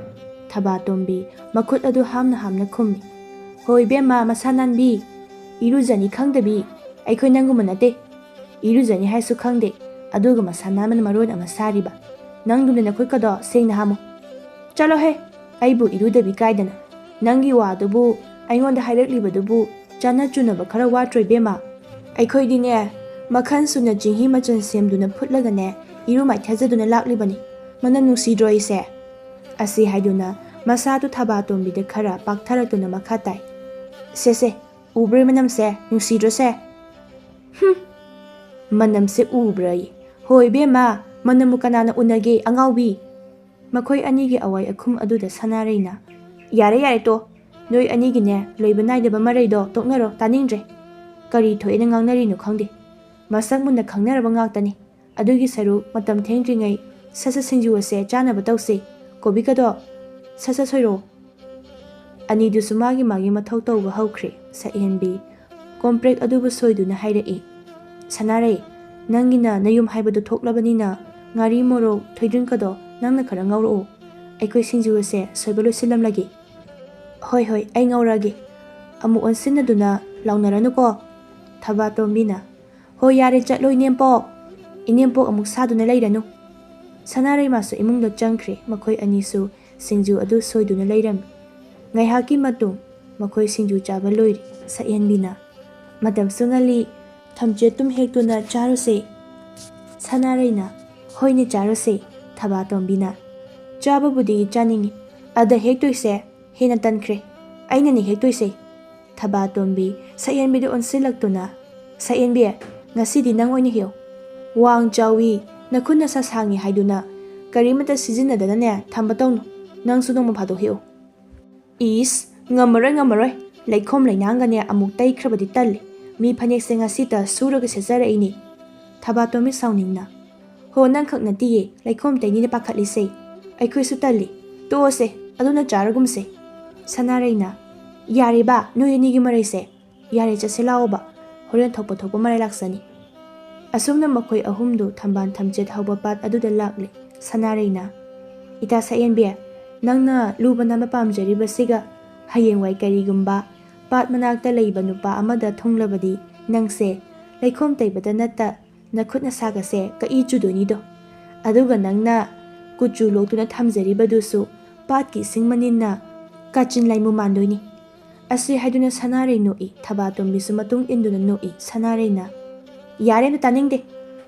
ꯊꯕꯥꯇꯣꯝꯕꯤ ꯃꯈꯨꯠ ꯑꯗꯨ ꯍꯥꯝꯅ ꯍꯥꯝꯅ ꯈꯨꯝꯃꯤ꯫ "ꯍꯣꯏ ꯏꯕꯦꯝꯃ, ꯃꯁꯥ ꯅꯥꯟꯕꯤ, ꯏꯔꯨꯖꯅꯤ ꯈꯪꯗꯕꯤ, ꯑꯩꯈꯣꯏ ꯅꯪꯒꯨꯝꯕ ꯅꯠꯇꯦ꯫ ꯏꯔꯨꯖꯅꯤ ꯍꯥꯏꯁꯨ ꯈꯪꯗꯦ, ꯑꯗꯨꯒ ꯃꯁꯥ ꯅꯥꯟꯕꯅ ꯃꯔꯣꯟ ꯑꯃ ꯁꯥꯔꯤꯕ꯫ ꯅꯪꯗꯨꯅ ꯅꯈꯨꯠꯀꯗꯣ ꯁꯦꯡꯅ ꯍꯥꯝꯃꯨ꯫ ꯆꯠꯂꯣꯍꯦ, ꯑꯩꯕꯨ ꯏꯔꯨꯗꯕꯤ ꯀꯥꯏꯗꯅ꯫ ꯅꯪꯒꯤ ꯋꯥꯗꯨꯕꯨ, ꯑꯩꯉꯣꯟꯗ ꯍꯥꯏꯔꯛꯂꯤꯕꯗꯨꯕꯨ ꯆꯥꯟꯅ ꯆꯨꯅꯕ ꯈꯔ ꯋꯥꯠꯇ꯭ꯔꯣ ꯏꯕꯦꯝꯃ? ꯑꯩꯈꯣꯏꯗꯤꯅꯦ, ꯃꯈꯜ ꯁꯨꯅ ꯆꯤꯡꯍꯤ ꯃꯆꯜ ꯁꯦꯝꯗꯨꯅ ꯐꯨꯠꯂꯒꯅꯦ, ꯏꯔꯨ ꯃꯥꯏꯊꯖꯗꯨꯅ ꯂꯥꯛꯂꯤꯕꯅꯤ꯫ ꯃꯅꯝ ꯅꯨꯡꯁꯤꯗ꯭ꯔꯣ ꯑꯩꯁꯦ?" ꯑꯁꯤ ꯍꯥꯏꯗꯨꯅ ꯃꯁꯥꯗꯨ ꯊꯕꯥꯇꯣꯝꯕꯤꯗ ꯈꯔ ꯄꯥꯛꯊꯔꯛꯇꯨꯅ ꯃꯈꯥ ꯇꯥꯏ꯫ "ꯁꯦ ꯁꯦ, ꯎꯕ꯭ꯔꯣ ꯃꯅꯝꯁꯦ? ꯅꯨꯡꯁꯤꯗ꯭ꯔꯣꯁꯦ?" "ꯍꯨꯝ, ꯃꯅꯝꯁꯦ ꯎꯕ꯭ꯔꯥꯌꯦ? ꯍꯣꯏ ꯏꯕꯦꯝꯃ, ꯃꯅꯝꯕꯨ ꯀꯅꯥꯅ ꯎꯅꯒꯦ, ꯑꯉꯥꯎꯕꯤ?" ꯃꯈꯣꯏ ꯑꯅꯤꯒꯤ ꯑꯋꯥꯏ ꯑꯈꯨꯝ ꯑꯗꯨꯗ ꯁꯅꯥꯔꯩꯅ, "ꯌꯥꯔꯦ ꯌꯥꯔꯦ ꯇꯣ, ꯅꯣꯏ ꯑꯅꯤꯒꯤꯅꯦ ꯂꯣꯏꯕ ꯅꯥꯏꯗꯕ ꯃꯔꯩꯗꯣ ꯇꯣꯛꯅꯔꯣ, ꯇꯥꯅꯤꯡꯗ꯭ꯔꯦ꯫ ꯀꯔꯤ ꯊꯣꯛꯑꯦꯅ ꯉꯥꯡꯅꯔꯤꯅꯣ ꯈꯪꯗꯦ꯫ ꯃꯁꯛ ꯃꯨꯟꯅ ꯈꯪꯅꯔꯕ ꯉꯥꯛꯇꯅꯤ꯫ ꯑꯗꯨꯒꯤ ꯁꯔꯨꯛ ꯃꯇꯝ ꯊꯦꯡꯗ꯭ꯔꯤꯉꯩ ꯁꯠ ꯁꯠ ꯁꯤꯡꯖꯨ ꯑꯁꯦ ꯆꯥꯅꯕ ꯇꯧꯁꯤ꯫ ꯀꯣꯕꯤꯒꯗꯣ ꯁꯠ ꯁꯠ ꯁꯣꯏꯔꯣ꯫" ꯑꯅꯤꯗꯨꯁꯨ ꯃꯥꯒꯤ ꯃꯥꯒꯤ ꯃꯊꯧ ꯇꯧꯕ ꯍꯧꯈ꯭ꯔꯦ꯫ ꯁꯛꯍꯦꯟꯕꯤ ꯀꯣꯝꯄ꯭ꯔꯦꯛ ꯑꯗꯨꯕꯨ ꯁꯣꯏꯗꯨꯅ ꯍꯥꯏꯔꯛꯏ, "ꯁꯅꯥꯔꯩ, ꯅꯪꯒꯤꯅ ꯅꯌꯨꯝ ꯍꯥꯏꯕꯗꯣ ꯊꯣꯛꯂꯕꯅꯤꯅ ꯉꯥꯔꯤ ꯃꯣꯔꯣꯛ ꯊꯣꯏꯗ꯭ꯔꯤꯡꯀꯗꯣ ꯅꯪꯅ ꯈꯔ ꯉꯧꯔꯛꯑꯣ꯫ ꯑꯩꯈꯣꯏ ꯁꯤꯡꯖꯨ ꯑꯁꯦ ꯁꯣꯏꯕ ꯂꯣꯏꯁꯤꯜꯂꯝꯂꯒꯦ꯫" "ꯍꯣꯏ ꯍꯣꯏ, ꯑꯩ ꯉꯧꯔꯛꯑꯒꯦ꯫ ꯑꯃꯨꯛ ꯑꯣꯟꯁꯤꯟꯅꯗꯨꯅ ꯂꯥꯎꯅꯔꯅꯨꯀꯣ꯫" ꯊꯕꯥꯇꯣꯝꯕꯤꯅ, "ꯍꯣꯏ ꯌꯥꯔꯦ, ꯆꯠꯂꯣ ꯏꯅꯦꯝꯄꯣꯛ꯫ ꯏꯅꯦꯝꯄꯣꯛ ꯑꯃꯨꯛ ꯁꯥꯗꯨꯅ ꯂꯩꯔꯅꯨ꯫" ꯁꯅꯥꯔꯩꯃꯥꯁꯨ ꯏꯃꯨꯡꯗ ꯆꯪꯈ꯭ꯔꯦ꯫ ꯃꯈꯣꯏ ꯑꯅꯤꯁꯨ ꯁꯤꯡꯖꯨ ꯑꯗꯨ ꯁꯣꯏꯗꯨꯅ ꯂꯩꯔꯝꯃꯤ꯫ ꯉꯥꯏꯍꯥꯛꯀꯤ ꯃꯇꯨꯡ ꯃꯈꯣꯏ ꯁꯤꯡꯖꯨ ꯆꯥꯕ ꯂꯣꯏꯔꯦ꯫ ꯁꯛꯍꯦꯟꯕꯤꯅ, "ꯃꯇꯝꯁꯨ ꯉꯜꯂꯤ, ꯊꯝꯆꯦꯠꯇꯨꯝ ꯍꯦꯛꯇꯨꯅ ꯆꯥꯔꯨꯁꯦ꯫" ꯁꯅꯥꯔꯩꯅ, "ꯍꯣꯏꯅꯦ, ꯆꯥꯔꯨꯁꯦ꯫" ꯊꯕꯥꯇꯣꯝꯕꯤꯅ, "ꯆꯥꯕꯕꯨꯗꯤ ꯆꯥꯅꯤꯡꯉꯤ, ꯑꯗ ꯍꯦꯛꯇꯣꯏꯁꯦ ꯍꯦꯟꯅ ꯇꯟꯈ꯭ꯔꯦ꯫ ꯑꯩꯅꯅꯦ ꯍꯦꯛꯇꯣꯏꯁꯦ꯫" ꯊꯕꯥꯇꯣꯝꯕꯤ ꯁꯛꯍꯦꯟꯕꯤꯗ ꯑꯣꯟꯁꯤꯜꯂꯛꯇꯨꯅ, "ꯁꯛꯍꯦꯟꯕꯤ, ꯉꯁꯤꯗꯤ ꯅꯪ ꯑꯣꯏꯅ ꯍꯦꯛꯎ꯫ ꯋꯥꯡ ꯆꯥꯎꯏ, ꯅꯈꯨꯠ ꯅꯁꯥ ꯁꯥꯡꯉꯤ ꯍꯥꯏꯗꯨꯅ ꯀꯔꯤꯃꯠꯇ ꯁꯤꯖꯤꯟꯅꯗꯅꯅꯦ ꯊꯝꯕ ꯇꯧꯅꯨ꯫ ꯅꯪꯁꯨ ꯅꯣꯡꯃ ꯐꯥꯗꯣꯛ ꯍꯦꯛꯎ꯫" "ꯏꯁ, ꯉꯝꯃꯔꯣꯏ, ꯉꯝꯃꯔꯣꯏ꯫ ꯂꯩꯈꯣꯝ ꯂꯩꯅꯥꯡꯒꯅꯦ ꯑꯃꯨꯛ ꯇꯩꯈ꯭ꯔꯕꯗꯤ ꯇꯜꯂꯤ꯫ ꯃꯤ ꯐꯅꯦꯛꯁꯦ ꯉꯁꯤꯇ ꯁꯨꯔꯒ ꯁꯦꯠꯆꯔꯛꯏꯅꯤ꯫" ꯊꯕꯥꯇꯣꯝꯕꯤ ꯁꯥꯎꯅꯤꯡꯅ, "ꯍꯣ, ꯅꯪꯈꯛ ꯅꯠꯇꯤꯌꯦ ꯂꯩꯈꯣꯝ ꯇꯩꯅꯤꯅ ꯄꯥꯈꯠꯂꯤꯁꯦ꯫ ꯑꯩꯈꯣꯏꯁꯨ ꯇꯜꯂꯤ꯫ ꯇꯣꯛꯑꯁꯦ, ꯑꯗꯨꯅ ꯆꯥꯔꯒꯨꯝꯁꯦ꯫" ꯁꯅꯥꯔꯩꯅ, "ꯌꯥꯔꯦꯕ, ꯅꯣꯏ ꯑꯅꯤꯒꯤ ꯃꯔꯩꯁꯦ꯫ ꯌꯥꯔꯦ, ꯆꯠꯁꯦ ꯂꯥꯛꯑꯣꯕ꯫ ꯍꯣꯔꯦꯟ ꯊꯣꯛꯄ ꯊꯣꯛꯄ ꯃꯔꯩ ꯂꯥꯛꯆꯅꯤ꯫" ꯑꯁꯨꯝꯅ ꯃꯈꯣꯏ ꯑꯍꯨꯝꯗꯨ ꯊꯝꯕꯥꯜ ꯊꯝꯆꯦꯠ ꯍꯧꯕ ꯄꯥꯠ ꯑꯗꯨꯗ ꯂꯥꯛꯂꯦ꯫ ꯁꯅꯥꯔꯩꯅ, "ꯏꯇꯥ ꯁꯛꯍꯦꯟꯕꯤ, ꯅꯪꯅ ꯂꯨꯕ ꯅꯥꯟꯕ ꯄꯥꯝꯖꯔꯤꯕꯁꯤꯒ ꯍꯌꯦꯡꯋꯥꯏ ꯀꯔꯤꯒꯨꯝꯕ ꯄꯥꯠ ꯃꯅꯥꯛꯇ ꯂꯩꯕ ꯅꯨꯄꯥ ꯑꯃꯗ ꯊꯨꯡꯂꯕꯗꯤ ꯅꯪꯁꯦ ꯂꯩꯈꯣꯝ ꯇꯩꯕꯗ ꯅꯠꯇ ꯅꯈꯨꯠ ꯅꯁꯥꯒꯁꯦ ꯀꯛꯏ ꯆꯨꯗꯣꯏꯅꯤꯗꯣ꯫ ꯑꯗꯨꯒ ꯅꯪꯅ ꯀꯨꯆꯨ ꯂꯣꯛꯇꯨꯅ ꯊꯝꯖꯔꯤꯕꯗꯨꯁꯨ ꯄꯥꯠꯀꯤ ꯏꯁꯤꯡ ꯃꯅꯤꯟꯅ ꯀꯥꯆꯤꯟ ꯂꯥꯏꯃꯨ ꯃꯥꯟꯗꯣꯏꯅꯤ꯫ ꯑꯁꯤ ꯍꯥꯏꯗꯨꯅ ꯁꯅꯥꯔꯩ ꯅꯣꯛꯏ꯫ ꯊꯕꯥꯇꯣꯝꯕꯤꯁꯨ ꯃꯇꯨꯡ ꯏꯟꯗꯨꯅ ꯅꯣꯛꯏ꯫ ꯁꯅꯥꯔꯩꯅ, "ꯌꯥꯔꯦ, ꯑꯝꯇ ꯇꯥꯅꯤꯡꯗꯦ꯫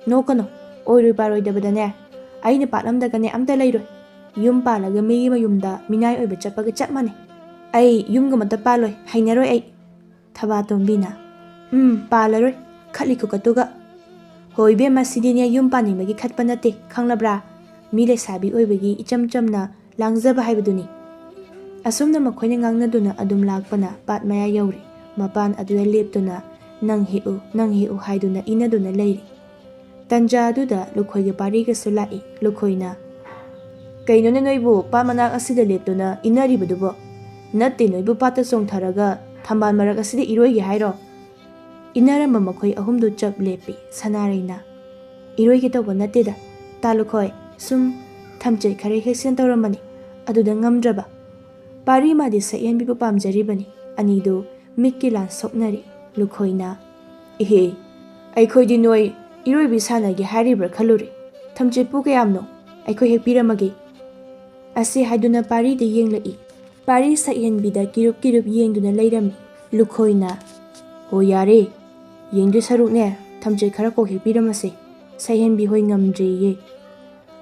ꯅꯣꯛꯀꯅꯨ꯫ ꯑꯣꯏꯔꯣꯏ ꯄꯥꯔꯣꯏꯗꯕꯗꯅꯦ, ꯑꯩꯅ ꯄꯥꯠꯂꯝꯗꯒꯅꯦ ꯑꯝꯇ ꯂꯩꯔꯣꯏ꯫ ꯌꯨꯝ ꯄꯥꯜꯂꯒ ꯃꯤꯒꯤ ꯃꯌꯨꯝꯗ ꯃꯤꯅꯥꯏ ꯑꯣꯏꯕ ꯆꯠꯄꯒ ꯆꯞ ꯃꯥꯟꯅꯩ꯫ ꯑꯩ ꯌꯨꯝꯒ ꯑꯃꯇ ꯄꯥꯜꯂꯣꯏ, ꯍꯩꯅꯔꯣꯏ ꯑꯩ"꯫ ꯊꯕꯥꯇꯣꯝꯕꯤꯅ, "ꯎꯝ, ꯄꯥꯜꯂꯔꯣꯏ, ꯈꯠꯂꯤ ꯈꯨꯀꯠꯇꯨꯒ꯫ ꯍꯣ ꯏꯕꯦꯝꯃ, ꯁꯤꯗꯤꯅꯦ ꯌꯨꯝ ꯄꯥꯅꯤꯡꯕꯒꯤ ꯈꯠꯄ ꯅꯠꯇꯦ, ꯈꯪꯂꯕ꯭ꯔꯥ? ꯃꯤ ꯂꯩꯁꯥꯕꯤ ꯑꯣꯏꯕꯒꯤ ꯏꯆꯝ ꯆꯝꯅ ꯂꯥꯡꯖꯕ ꯍꯥꯏꯕꯗꯨꯅꯤ"꯫ ꯑꯁꯨꯝꯅ ꯃꯈꯣꯏꯅ ꯉꯥꯡꯅꯗꯨꯅ ꯑꯗꯨꯝ ꯂꯥꯛꯄꯅ ꯄꯥꯠ ꯃꯌꯥ ꯌꯧꯔꯦ꯫ ꯃꯄꯥꯟ ꯑꯗꯨꯗ ꯂꯦꯞꯇꯨꯅ, "ꯅꯪ ꯍꯦꯛꯎ, ꯅꯪ ꯍꯦꯛꯎ" ꯍꯥꯏꯗꯨꯅ ꯏꯟꯅꯗꯨꯅ ꯂꯩꯔꯤ꯫ ꯇꯟꯖꯥ ꯑꯗꯨꯗ ꯂꯨꯈꯣꯏꯒ ꯄꯥꯔꯤꯒꯁꯨ ꯂꯥꯛꯏ꯫ ꯂꯨꯈꯣꯏꯅ, "ꯀꯩꯅꯣꯅꯦ ꯅꯣꯏꯕꯨ ꯄꯥꯠ ꯃꯅꯥꯛ ꯑꯁꯤꯗ ꯂꯦꯞꯇꯨꯅ ꯏꯟꯅꯔꯤꯕꯗꯨꯕꯣ? ꯅꯠꯇꯦ, ꯅꯣꯏꯕꯨ ꯄꯥꯠꯇ ꯆꯣꯡꯊꯔꯒ ꯊꯝꯕꯥꯜ ꯃꯔꯛ ꯑꯁꯤꯗ ꯏꯔꯣꯏꯒꯦ ꯍꯥꯏꯔꯣ?" ꯏꯟꯅꯔꯝꯕ ꯃꯈꯣꯏ ꯑꯍꯨꯝꯗꯨ ꯆꯞ ꯂꯦꯞꯄꯤ꯫ ꯁꯅꯥꯔꯩꯅ, "ꯏꯔꯣꯏꯒꯦ ꯇꯧꯕ ꯅꯠꯇꯦꯗ, ꯇꯥ ꯂꯨꯈꯣꯏ, ꯁꯨꯝ ꯊꯝꯆꯦꯠ ꯈꯔ ꯍꯦꯛꯁꯦꯅ ꯇꯧꯔꯝꯕꯅꯤ, ꯑꯗꯨꯗ ꯉꯝꯗ꯭ꯔꯕ"꯫ ꯄꯥꯔꯤ ꯃꯥꯗꯤ ꯁꯛꯍꯦꯟꯕꯤꯕꯨ ꯄꯥꯝꯖꯔꯤꯕꯅꯤ꯫ ꯑꯅꯤꯗꯨ ꯃꯤꯠꯀꯤ ꯂꯥꯟ ꯁꯣꯛꯅꯔꯤ꯫ ꯂꯨꯈꯣꯏꯅ, "ꯏꯍꯦ, ꯑꯩꯈꯣꯏꯗꯤ ꯅꯣꯏ ꯏꯔꯣꯏꯕꯤ ꯁꯥꯟꯅꯒꯦ ꯍꯥꯏꯔꯤꯕ꯭ꯔꯥ ꯈꯜꯂꯨꯔꯦ꯫ ꯊꯝꯆꯦꯠꯄꯨ ꯀꯌꯥꯝꯅꯣ? ꯑꯩꯈꯣꯏ ꯍꯦꯛꯄꯤꯔꯝꯃꯒꯦ"꯫ ꯑꯁꯤ ꯍꯥꯏꯗꯨꯅ ꯄꯥꯔꯤꯗ ꯌꯦꯡꯂꯛꯏ꯫ ꯄꯥꯔꯤ ꯁꯛꯍꯦꯟꯕꯤꯗ ꯀꯤꯔꯨꯞ ꯀꯤꯔꯨꯞ ꯌꯦꯡꯗꯨꯅ ꯂꯩꯔꯝꯃꯤ꯫ ꯂꯨꯈꯣꯏꯅ, "ꯍꯣ ꯌꯥꯔꯦ, ꯌꯦꯡꯗꯣꯏ ꯁꯔꯨꯛꯅꯦ, ꯊꯝꯆꯦꯠ ꯈꯔ ꯀꯣꯛ ꯍꯦꯛꯄꯤꯔꯝꯃꯁꯦ, ꯁꯛꯍꯦꯟꯕꯤ ꯍꯣꯏ ꯉꯝꯗ꯭ꯔꯦꯌꯦ"꯫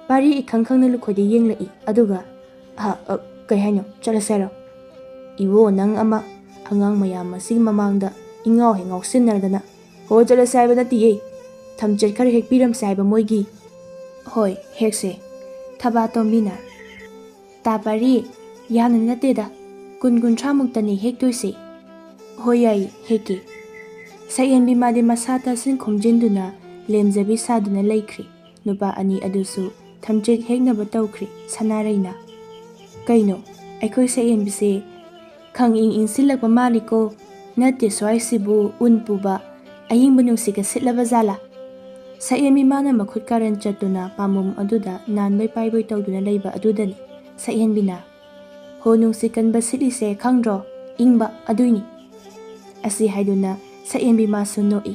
ꯄꯥꯔꯤ ꯏꯈꯪ ꯈꯪꯅ ꯂꯨꯈꯣꯏꯗ ꯌꯦꯡꯂꯛꯏ, ꯑꯗꯨꯒ, "ꯑ, ꯑ, ꯀꯩ ꯍꯥꯏꯅꯣ? ꯆꯠꯂꯁꯦ ꯍꯥꯏꯔꯣ?" "ꯏꯕꯣ, ꯅꯪ ꯑꯃ, ꯑꯉꯥꯡ ꯃꯌꯥꯝ ꯑꯁꯤꯒꯤ ꯃꯃꯥꯡꯗ ꯏꯉꯥꯎ ꯍꯦꯛ ꯉꯥꯎꯁꯤꯟꯅꯗꯅ"꯫ "ꯍꯣ, ꯆꯠꯂꯁꯦ ꯍꯥꯏꯕ ꯅꯠꯇꯤꯌꯦ, ꯊꯝꯆꯦꯠ ꯈꯔ ꯍꯦꯛꯄꯤꯔꯝꯁꯦ ꯍꯥꯏꯕ ꯃꯣꯏꯒꯤ"꯫ "ꯍꯣꯏ, ꯍꯦꯛꯁꯦ"꯫ ꯊꯕꯥꯇꯣꯝꯕꯤꯅ, "ꯇꯥ ꯄꯥꯔꯤ, ꯌꯥꯝꯅ ꯅꯠꯇꯦꯗ, ꯀꯨꯟ ꯀꯨꯟꯊ꯭ꯔꯥꯃꯨꯛꯇꯅꯤ ꯍꯦꯛꯇꯣꯏꯁꯦ"꯫ "ꯍꯣꯏ, ꯌꯥꯏ, ꯍꯦꯛꯀꯦ"꯫ ꯁꯛꯍꯦꯟꯕꯤ ꯃꯥꯗꯤ ꯃꯁꯥ ꯇꯥꯁꯤꯟ ꯈꯣꯝꯖꯤꯟꯗꯨꯅ ꯂꯦꯝꯖꯕꯤ ꯁꯥꯗꯨꯅ ꯂꯩꯈ꯭ꯔꯦ꯫ ꯅꯨꯄꯥ ꯑꯅꯤ ꯑꯗꯨꯁꯨ ꯊꯝꯆꯦꯠ ꯍꯦꯛꯅꯕ ꯇꯧꯈ꯭ꯔꯦ꯫ ꯁꯅꯥꯔꯩꯅ, "ꯀꯩꯅꯣ, ꯑꯩꯈꯣꯏ ꯁꯛꯍꯦꯟꯕꯤꯁꯦ ꯈꯪ ꯏꯪ ꯏꯪꯁꯤꯜꯂꯛꯄ ꯃꯥꯜꯂꯤꯀꯣ? ꯅꯠꯇꯦ, ꯁ꯭ꯋꯥꯏꯁꯤꯕꯨ ꯎꯟ ꯄꯨꯕ ꯑꯌꯤꯡꯕ ꯅꯨꯡꯁꯤꯠꯀ ꯁꯤꯠꯂꯕ ꯖꯥꯠꯂꯥ?" ꯁꯛꯍꯦꯟꯕꯤ ꯃꯥꯅ ꯃꯈꯨꯠ ꯀꯥꯔꯟ ꯆꯠꯇꯨꯅ ꯄꯥꯝꯕꯣꯝ ꯑꯗꯨꯗ ꯅꯥꯟꯕꯣꯏ ꯄꯥꯏꯕꯣꯏ ꯇꯧꯗꯨꯅ ꯂꯩꯕ ꯑꯗꯨꯗꯅꯤ꯫ ꯁꯛꯍꯦꯟꯕꯤꯅ, "ꯍꯣ, ꯅꯨꯡꯁꯤꯠ ꯀꯟꯕ ꯁꯤꯠꯂꯤꯁꯦ ꯈꯪꯗ꯭ꯔꯣ? ꯏꯪꯕ ꯑꯗꯨꯏꯅꯤ"꯫ ꯑꯁꯤ ꯍꯥꯏꯗꯨꯅ ꯁꯛꯍꯦꯟꯕꯤ ꯃꯥꯁꯨ ꯅꯣꯛꯏ꯫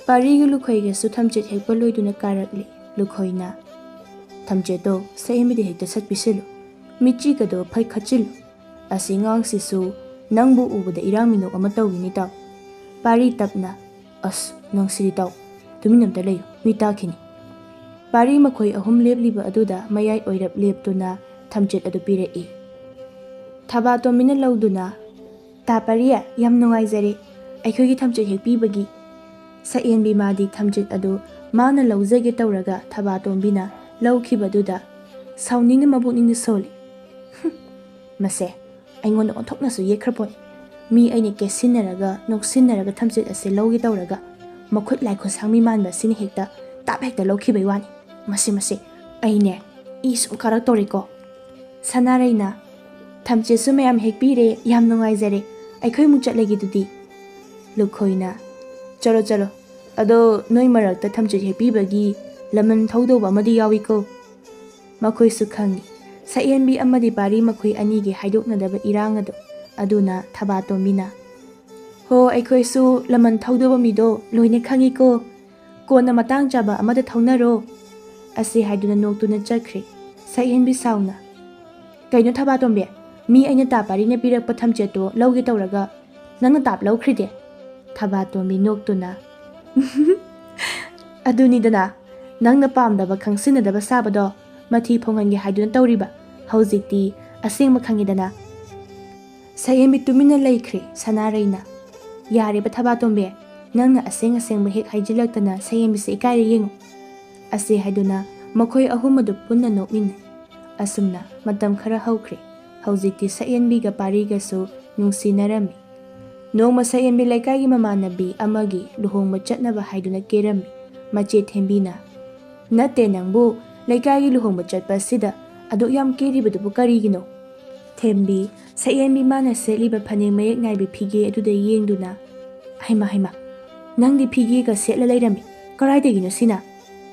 ꯄꯥꯔꯤꯒ ꯂꯨꯈꯣꯏꯒꯁꯨ ꯊꯝꯆꯦꯠ ꯍꯦꯛꯄ ꯂꯣꯏꯗꯨꯅ ꯀꯥꯔꯛꯂꯦ꯫ ꯂꯨꯈꯣꯏꯅ, "ꯊꯝꯆꯦꯠꯇꯣ ꯁꯛꯍꯦꯟꯕꯤꯗ ꯍꯦꯛꯇ ꯁꯠ ꯄꯤꯁꯤꯜꯂꯨ, ꯃꯤꯠꯆꯤꯒꯗꯣ ꯐꯩ ꯈꯠꯆꯤꯜꯂꯨ꯫ ꯑꯁꯤ ꯑꯉꯥꯡꯁꯤꯁꯨ ꯅꯪꯕꯨ ꯎꯕꯗ ꯏꯔꯥꯡ ꯃꯤꯅꯣꯛ ꯑꯃ ꯇꯧꯒꯤꯅꯤ ꯇꯥꯎ꯫" ꯄꯥꯔꯤ ꯇꯞꯅ, "ꯑꯁ, ꯅꯪꯁꯤꯗꯤ ꯇꯥꯎ, ꯇꯨꯃꯤꯟ ꯑꯝꯇ ꯂꯩꯌꯨ, ꯃꯤ ꯇꯥꯈꯤꯅꯤ꯫" ꯄꯥꯔꯤ ꯃꯈꯣꯏ ꯑꯍꯨꯝ ꯂꯦꯞꯂꯤꯕ ꯑꯗꯨꯗ ꯃꯌꯥꯏ ꯑꯣꯏꯔꯞ ꯂꯦꯞꯇꯨꯅ ꯊꯝꯆꯦꯠ ꯑꯗꯨ ꯄꯤꯔꯛꯏ꯫ ꯊꯕꯥꯇꯣꯝꯕꯤꯅ ꯂꯧꯗꯨꯅ, "ꯇꯥ ꯄꯥꯔꯤ, ꯌꯥꯝ ꯅꯨꯡꯉꯥꯏꯖꯔꯦ ꯑꯩꯈꯣꯏꯒꯤ ꯊꯝꯆꯦꯠ ꯍꯦꯛꯄꯤꯕꯒꯤ꯫" ꯁꯛꯍꯦꯟꯕꯤ ꯃꯥꯗꯤ ꯊꯝꯆꯦꯠ ꯑꯗꯨ ꯃꯥꯅ ꯂꯧꯖꯒꯦ ꯇꯧꯔꯒ ꯊꯕꯥꯇꯣꯝꯕꯤꯅ ꯂꯧꯈꯤꯕꯗꯨꯗ ꯁꯥꯎꯅꯤꯡꯅ ꯃꯕꯨꯛꯅꯤꯡꯗ ꯁꯣꯜꯂꯤ꯫ "ꯍꯨꯝ, ꯃꯁꯦ ꯑꯩꯉꯣꯟꯗ ꯑꯣꯟꯊꯣꯛꯅꯁꯨ ꯌꯦꯠꯈ꯭ꯔ ꯄꯣꯠꯅꯤ꯫ ꯃꯤ ꯑꯩꯅ ꯀꯦꯠꯁꯤꯟꯅꯔꯒ ꯅꯣꯛꯁꯤꯟꯅꯔꯒ ꯊꯝꯆꯦꯠ ꯑꯁꯦ ꯂꯧꯒꯦ ꯇꯧꯔꯒ ꯃꯈꯨꯠ ꯂꯥꯏ ꯈꯨꯠꯁꯥꯡꯕꯤ ꯃꯥꯟꯕ ꯑꯁꯤꯅ ꯍꯦꯛꯇ ꯇꯥꯞ ꯍꯦꯛꯇ ꯂꯧꯈꯤꯕꯩ ꯋꯥꯅꯤ꯫ ꯃꯁꯤ, ꯃꯁꯤ, ꯑꯩꯅꯦ ꯏ ꯁꯨꯝ ꯀꯥꯔꯛꯇꯧꯔꯦꯀꯣ꯫" ꯁꯅꯥꯔꯩꯅ, "ꯊꯝꯆꯦꯠꯁꯨ ꯃꯌꯥꯝ ꯍꯦꯛꯄꯤꯔꯦ, ꯌꯥꯝ ꯅꯨꯡꯉꯥꯏꯖꯔꯦ, ꯑꯩꯈꯣꯏ ꯑꯃꯨꯛ ꯆꯠꯂꯒꯦ ꯑꯗꯨꯗꯤ꯫" ꯂꯨꯈꯣꯏꯅ, "ꯆꯠꯂꯣ, ꯆꯠꯂꯣ, ꯑꯗꯣ ꯅꯣꯏ ꯃꯔꯛꯇ ꯊꯝꯆꯦꯠ ꯍꯦꯛꯄꯤꯕꯒꯤ ꯂꯃꯟ ꯊꯧꯗꯧꯕ ꯑꯃꯗꯤ ꯌꯥꯎꯏꯀꯣ꯫" ꯃꯈꯣꯏꯁꯨ ꯈꯪꯏ, ꯁꯛꯍꯦꯟꯕꯤ ꯑꯃꯗꯤ ꯄꯥꯔꯤ ꯃꯈꯣꯏ ꯑꯅꯤꯒꯤ ꯍꯥꯏꯗꯣꯛꯅꯗꯕ ꯏꯔꯥꯡ ꯑꯗꯣ꯫ ꯑꯗꯨꯅ ꯊꯕꯥꯇꯣꯝꯕꯤꯅ, "ꯍꯣ, ꯑꯩꯈꯣꯏꯁꯨ ꯂꯃꯟ ꯊꯧꯗꯧꯕ ꯃꯤꯗꯣ ꯂꯣꯏꯅ ꯈꯪꯏꯀꯣ꯫ ꯀꯣꯟꯅ ꯃꯇꯥꯡ ꯆꯥꯕ ꯑꯃꯗ ꯊꯧꯅꯔꯣ꯫" ꯑꯁꯤ ꯍꯥꯏꯗꯨꯅ ꯅꯣꯛꯇꯨꯅ ꯆꯠꯈ꯭ꯔꯦ꯫ ꯁꯛꯍꯦꯟꯕꯤ ꯁꯥꯎꯅ, "ꯀꯩꯅꯣ ꯊꯕꯥꯇꯣꯝꯕꯤ, ꯃꯤ ꯑꯩꯅ ꯇꯥ ꯄꯥꯔꯤꯅ ꯄꯤꯔꯛꯄ ꯊꯝꯆꯦꯠꯇꯣ ꯂꯧꯒꯦ ꯇꯧꯔꯒ ꯅꯪꯅ ꯇꯥꯞ ꯂꯧꯈ꯭ꯔꯤꯗꯤ?" ꯊꯕꯥꯇꯣꯝꯕꯤ ꯅꯣꯛꯇꯨꯅ, "ꯑꯗꯨꯅꯤꯗꯅ, ꯅꯪꯅ ꯄꯥꯝꯗꯕ ꯈꯪꯁꯤꯟꯅꯗꯕ ꯁꯥꯕꯗꯣ ꯃꯊꯤ ꯐꯣꯡꯍꯟꯒꯦ ꯍꯥꯏꯗꯨꯅ ꯇꯧꯔꯤꯕ꯫ ꯍꯧꯖꯤꯛꯇꯤ ꯑꯁꯦꯡꯕ ꯈꯪꯉꯤꯗꯅ꯫" ꯁꯛꯍꯦꯟꯕꯤ ꯇꯨꯃꯤꯟꯅ ꯂꯩꯈ꯭ꯔꯦ꯫ ꯁꯅꯥꯔꯩꯅ, "ꯌꯥꯔꯦꯕ ꯊꯕꯥꯇꯣꯝꯕꯤ, ꯅꯪꯅ ꯑꯁꯦꯡ ꯑꯁꯦꯡꯕ ꯍꯦꯛ ꯍꯥꯏꯖꯤꯜꯂꯛꯇꯅ ꯁꯛꯍꯦꯟꯕꯤꯁꯦ ꯏꯀꯥꯏꯔꯦ ꯌꯦꯡꯉꯨ꯫" ꯑꯁꯤ ꯍꯥꯏꯗꯨꯅ ꯃꯈꯣꯏ ꯑꯍꯨꯝ ꯑꯗꯨ ꯄꯨꯟꯅ ꯅꯣꯛꯃꯤꯟꯅꯩ꯫ ꯑꯁꯨꯝꯅ ꯃꯇꯝ ꯈꯔ ꯍꯧꯈ꯭ꯔꯦ꯫ ꯍꯧꯖꯤꯛꯇꯤ ꯁꯛꯍꯦꯟꯕꯤꯒ ꯄꯥꯔꯤꯒꯁꯨ ꯅꯨꯡꯁꯤꯅꯔꯝꯃꯤ꯫ ꯅꯣꯡꯃ ꯁꯛꯍꯦꯟꯕꯤ ꯂꯩꯀꯥꯏꯒꯤ ꯃꯃꯥꯟꯅꯕꯤ ꯑꯃꯒꯤ ꯂꯨꯍꯣꯡꯕ ꯆꯠꯅꯕ ꯍꯥꯏꯗꯨꯅ ꯀꯦꯔꯝꯃꯤ꯫ ꯃꯆꯦ ꯊꯦꯝꯕꯤꯅ, "ꯅꯠꯇꯦ ꯅꯪꯕꯨ, ꯂꯩꯀꯥꯏꯒꯤ ꯂꯨꯍꯣꯡꯕ ꯆꯠꯄ ꯑꯁꯤꯗ ꯑꯗꯨꯛ ꯌꯥꯝ ꯀꯦꯔꯤꯕꯗꯨꯕꯨ ꯀꯔꯤꯒꯤꯅꯣ?" ꯊꯦꯝꯕꯤ, ꯁꯛꯍꯦꯟꯕꯤ ꯃꯥꯅ ꯁꯦꯠꯂꯤꯕ ꯐꯅꯦꯛ ꯃꯌꯦꯛ ꯅꯥꯏꯕꯤ ꯐꯤꯒꯦ ꯑꯗꯨꯗ ꯌꯦꯡꯗꯨꯅ, "ꯍꯩꯃ, ꯍꯩꯃ, ꯅꯪꯗꯤ ꯐꯤꯒꯦꯒ ꯁꯦꯠꯂ ꯂꯩꯔꯝꯃꯤ, ꯀꯔꯥꯏꯗꯒꯤꯅꯣ ꯁꯤꯅ?"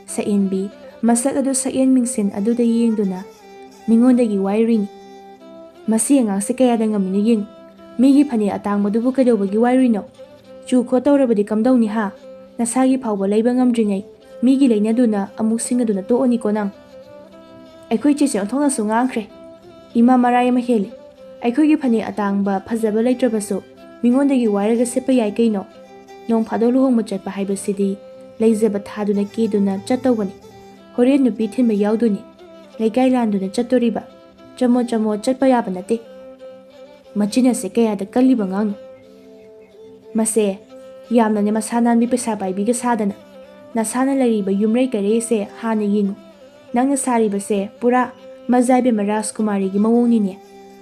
ꯁꯛꯍꯦꯟꯕꯤ, ꯃꯁꯛ ꯑꯗꯨ ꯁꯛꯍꯦꯟ ꯃꯤꯡꯁꯦꯟ ꯑꯗꯨꯗ ꯌꯦꯡꯗꯨꯅ, "ꯃꯤꯉꯣꯟꯗꯒꯤ ꯋꯥꯏꯔꯨꯏꯅꯤ꯫ ꯃꯁꯤ ꯑꯉꯥꯡꯁꯦ ꯀꯌꯥꯗ ꯉꯝꯃꯤꯅꯣ ꯌꯦꯡꯉꯨ꯫ ꯃꯤꯒꯤ ꯐꯅꯦꯛ ꯑꯇꯥꯡꯕꯗꯨꯕꯨ ꯀꯩꯗꯧꯕꯒꯤ ꯋꯥꯏꯔꯨꯏꯅꯣ? ꯆꯨ ꯈꯣꯠ ꯇꯧꯔꯕꯗꯤ ꯀꯝꯗꯧꯅꯤ ꯍꯥ? ꯅꯁꯥꯒꯤ ꯐꯥꯎꯕ ꯂꯩꯕ ꯉꯝꯗ꯭ꯔꯤꯉꯩ ꯃꯤꯒꯤ ꯂꯩꯅꯗꯨꯅ ꯑꯃꯨꯛ ꯁꯤꯡꯅꯗꯨꯅ ꯇꯣꯛꯑꯅꯤꯀꯣ ꯅꯪ꯫ ꯑꯩꯈꯣꯏ ꯆꯦꯁꯦ ꯑꯣꯟꯊꯣꯛꯅꯁꯨ ꯉꯥꯡꯈ꯭ꯔꯦ꯫ ꯏꯃꯥ ꯃꯔꯥꯏ ꯑꯃ ꯍꯦꯜꯂꯤ꯫ ꯑꯩꯈꯣꯏꯒꯤ ꯐꯅꯦꯛ ꯑꯇꯥꯡꯕ ꯐꯖꯕ ꯂꯩꯇ꯭ꯔꯕꯁꯨ ꯃꯤꯉꯣꯟꯗꯒꯤ ꯋꯥꯏꯔꯒ ꯁꯦꯠꯄ ꯌꯥꯏ ꯀꯩꯅꯣ꯫ ꯅꯣꯡ ꯐꯥꯗꯣꯛ ꯂꯨꯍꯣꯡꯕ ꯆꯠꯄ ꯍꯥꯏꯕꯁꯤꯗꯤ ꯂꯩꯖꯕ ꯊꯥꯗꯨꯅ ꯀꯦꯗꯨꯅ ꯆꯠꯇꯧꯕꯅꯤ꯫ ꯍꯣꯔꯦꯟ ꯅꯨꯄꯤ ꯊꯤꯟꯕ ꯌꯥꯎꯗꯣꯏꯅꯤ꯫ ꯂꯩꯀꯥꯏ ꯂꯥꯟꯗꯨꯅ ꯆꯠꯇꯣꯔꯤꯕ꯫ ꯆꯃꯣꯠ ꯆꯃꯣꯠ ꯆꯠꯄ ꯌꯥꯕ ꯅꯠꯇꯦ꯫ ꯃꯆꯤꯟ ꯑꯁꯦ ꯀꯌꯥꯗ ꯀꯜꯂꯤꯕ ꯑꯉꯥꯡꯅꯣ꯫ ꯃꯁꯦ ꯌꯥꯝꯅꯅꯦ ꯃꯁꯥ ꯅꯥꯟꯕꯤ ꯄꯩꯁꯥ ꯄꯥꯏꯕꯤꯒ ꯁꯥꯗꯅ꯫ ꯅꯁꯥꯅ ꯂꯩꯔꯤꯕ ꯌꯨꯝꯔꯩ ꯀꯩꯔꯩꯁꯦ ꯍꯥꯟꯅ ꯌꯦꯡꯉꯨ꯫ ꯅꯪꯅ ꯁꯥꯔꯤꯕꯁꯦ ꯄꯨꯔꯥ ꯃꯖꯥ ꯏꯕꯦꯝꯃ ꯔꯥꯖꯀꯨꯃꯥꯔꯤꯒꯤ ꯃꯑꯣꯡꯅꯤꯅꯦ꯫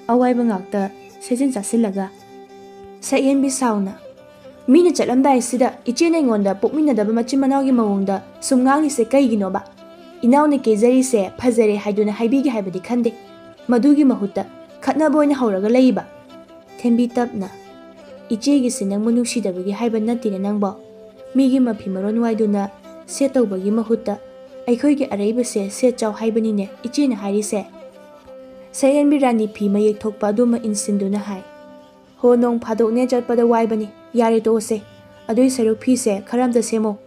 ꯑꯋꯥꯏꯕ ꯉꯥꯛꯇ ꯁꯦꯠꯆꯤꯟ ꯆꯥꯁꯤꯜꯂꯒ꯫ ꯁꯛꯍꯦꯟꯕꯤ ꯁꯥꯎꯅ, "ꯃꯤꯅ ꯆꯠꯂꯝꯗꯥꯏꯁꯤꯗ ꯏꯆꯦꯅ ꯑꯩꯉꯣꯟꯗ ꯄꯣꯛꯃꯤꯟꯅꯗꯕ ꯃꯆꯤꯟ ꯃꯅꯥꯎꯒꯤ ꯃꯑꯣꯡꯗ ꯁꯨꯝ ꯉꯥꯡꯂꯤꯁꯦ ꯀꯩꯒꯤꯅꯣꯕ? ꯏꯅꯥꯎꯅ ꯀꯦꯖꯔꯤꯁꯦ ꯐꯖꯔꯦ ꯍꯥꯏꯗꯨꯅ ꯍꯥꯏꯕꯤꯒꯦ ꯍꯥꯏꯕꯗꯤ ꯈꯟꯗꯦ꯫ ꯃꯗꯨꯒꯤ ꯃꯍꯨꯠꯇ ꯈꯠꯅꯕ ꯑꯣꯏꯅ ꯍꯧꯔꯒ ꯂꯩꯕ?" ꯊꯦꯝꯕꯤ ꯇꯞꯅ, "ꯏꯆꯦꯒꯤꯁꯦ ꯅꯪꯕꯨ ꯅꯨꯡꯁꯤꯗꯕꯒꯤ ꯍꯥꯏꯕ ꯅꯠꯇꯦꯅꯦ ꯅꯪꯕꯣ꯫ ꯃꯤꯒꯤ ꯃꯐꯤ ꯃꯔꯣꯟ ꯋꯥꯏꯗꯨꯅ ꯁꯦꯠ ꯇꯧꯕꯒꯤ ꯃꯍꯨꯠꯇ ꯑꯩꯈꯣꯏꯒꯤ ꯑꯔꯩꯕꯁꯦ ꯁꯦꯠ ꯆꯥꯎ ꯍꯥꯏꯕꯅꯤꯅꯦ ꯏꯆꯦꯅ ꯍꯥꯏꯔꯤꯁꯦ?" ꯁꯛꯍꯦꯟꯕꯤ ꯔꯥꯅꯤ ꯐꯤ ꯃꯌꯦꯛ ꯊꯣꯛꯄ ꯑꯗꯨꯃ ꯏꯟꯁꯤꯟꯗꯨꯅ ꯍꯥꯏ, "ꯍꯣ, ꯅꯣꯡ ꯐꯥꯗꯣꯛꯅꯦ ꯆꯠꯄꯗ ꯋꯥꯏꯕꯅꯤ, ꯌꯥꯔꯦ ꯇꯣꯛꯑꯁꯦ꯫ ꯑꯗꯨꯏ ꯁꯔꯨꯛ ꯐꯤꯁꯦ ꯈꯔ ꯑꯝꯇ ꯁꯦꯝꯃꯣ꯫"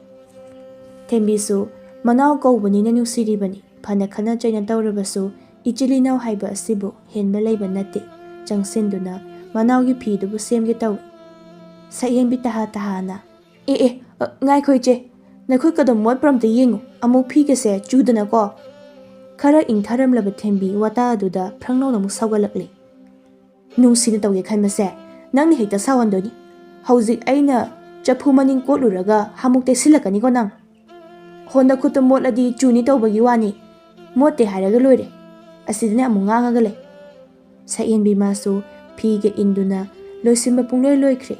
ꯊꯦꯝꯕꯤꯁꯨ ꯃꯅꯥꯎ ꯀꯧꯕꯅꯤꯅ ꯅꯨꯡꯁꯤꯔꯤꯕꯅꯤ꯫ ꯐꯅ ꯈꯠꯅ ꯆꯩꯅ ꯇꯧꯔꯕꯁꯨ ꯏꯆꯤꯜ ꯏꯅꯥꯎ ꯍꯥꯏꯕ ꯑꯁꯤꯕꯨ ꯍꯦꯟꯕ ꯂꯩꯕ ꯅꯠꯇꯦ꯫ ꯆꯪꯁꯤꯟꯗꯨꯅ ꯃꯅꯥꯎꯒꯤ ꯐꯤꯗꯨꯕꯨ ꯁꯦꯝꯒꯦ ꯇꯧꯏ꯫ ꯁꯛꯍꯦꯟꯕꯤ ꯇꯍꯥ ꯇꯍꯥꯅ, "ꯑꯦ ꯑꯦ, ꯑ, ꯉꯥꯏꯈꯣ ꯏꯆꯦ, ꯅꯈꯨꯠꯀꯗꯣ ꯃꯣꯠꯄ꯭ꯔ ꯑꯝꯇ ꯌꯦꯡꯉꯨ, ꯑꯃꯨꯛ ꯐꯤꯒꯁꯦ ꯆꯨꯗꯅꯀꯣ꯫" ꯈꯔ ꯏꯪꯊꯔꯝꯂꯕ ꯊꯦꯝꯕꯤ ꯋꯥꯇꯥ ꯑꯗꯨꯗ ꯐ꯭ꯔꯪ ꯂꯥꯎꯅ ꯑꯃꯨꯛ ꯁꯥꯎꯒꯠꯂꯛꯂꯦ꯫ "ꯅꯨꯡꯁꯤꯅ ꯇꯧꯒꯦ ꯈꯟꯕꯁꯦ ꯅꯪꯅ ꯍꯦꯛꯇ ꯁꯥꯎꯍꯟꯗꯣꯏꯅꯤ꯫ ꯍꯧꯖꯤꯛ ꯑꯩꯅ ꯆꯐꯨ ꯃꯅꯤꯡ ꯀꯣꯠꯂꯨꯔꯒ ꯍꯥꯃꯨꯛ ꯇꯩꯁꯤꯜꯂꯛꯀꯅꯤꯀꯣ ꯅꯪ꯫ ꯍꯣ, ꯅꯈꯨꯠꯇꯣ ꯃꯣꯠꯂꯗꯤ ꯆꯨꯅꯤ ꯇꯧꯕꯒꯤ ꯋꯥꯅꯤ꯫ ꯃꯣꯠꯇꯦ ꯍꯥꯏꯔꯒ ꯂꯣꯏꯔꯦ꯫ ꯑꯁꯤꯗꯅꯦ ꯑꯃꯨꯛ ꯉꯥꯡꯉꯒ ꯂꯩ꯫" ꯁꯛꯍꯦꯟꯕꯤ ꯃꯥꯁꯨ ꯐꯤꯒ ꯏꯟꯗꯨꯅ ꯂꯣꯏꯁꯤꯟꯕ ꯄꯨꯡꯂꯣꯏ ꯂꯣꯏꯈ꯭ꯔꯦ꯫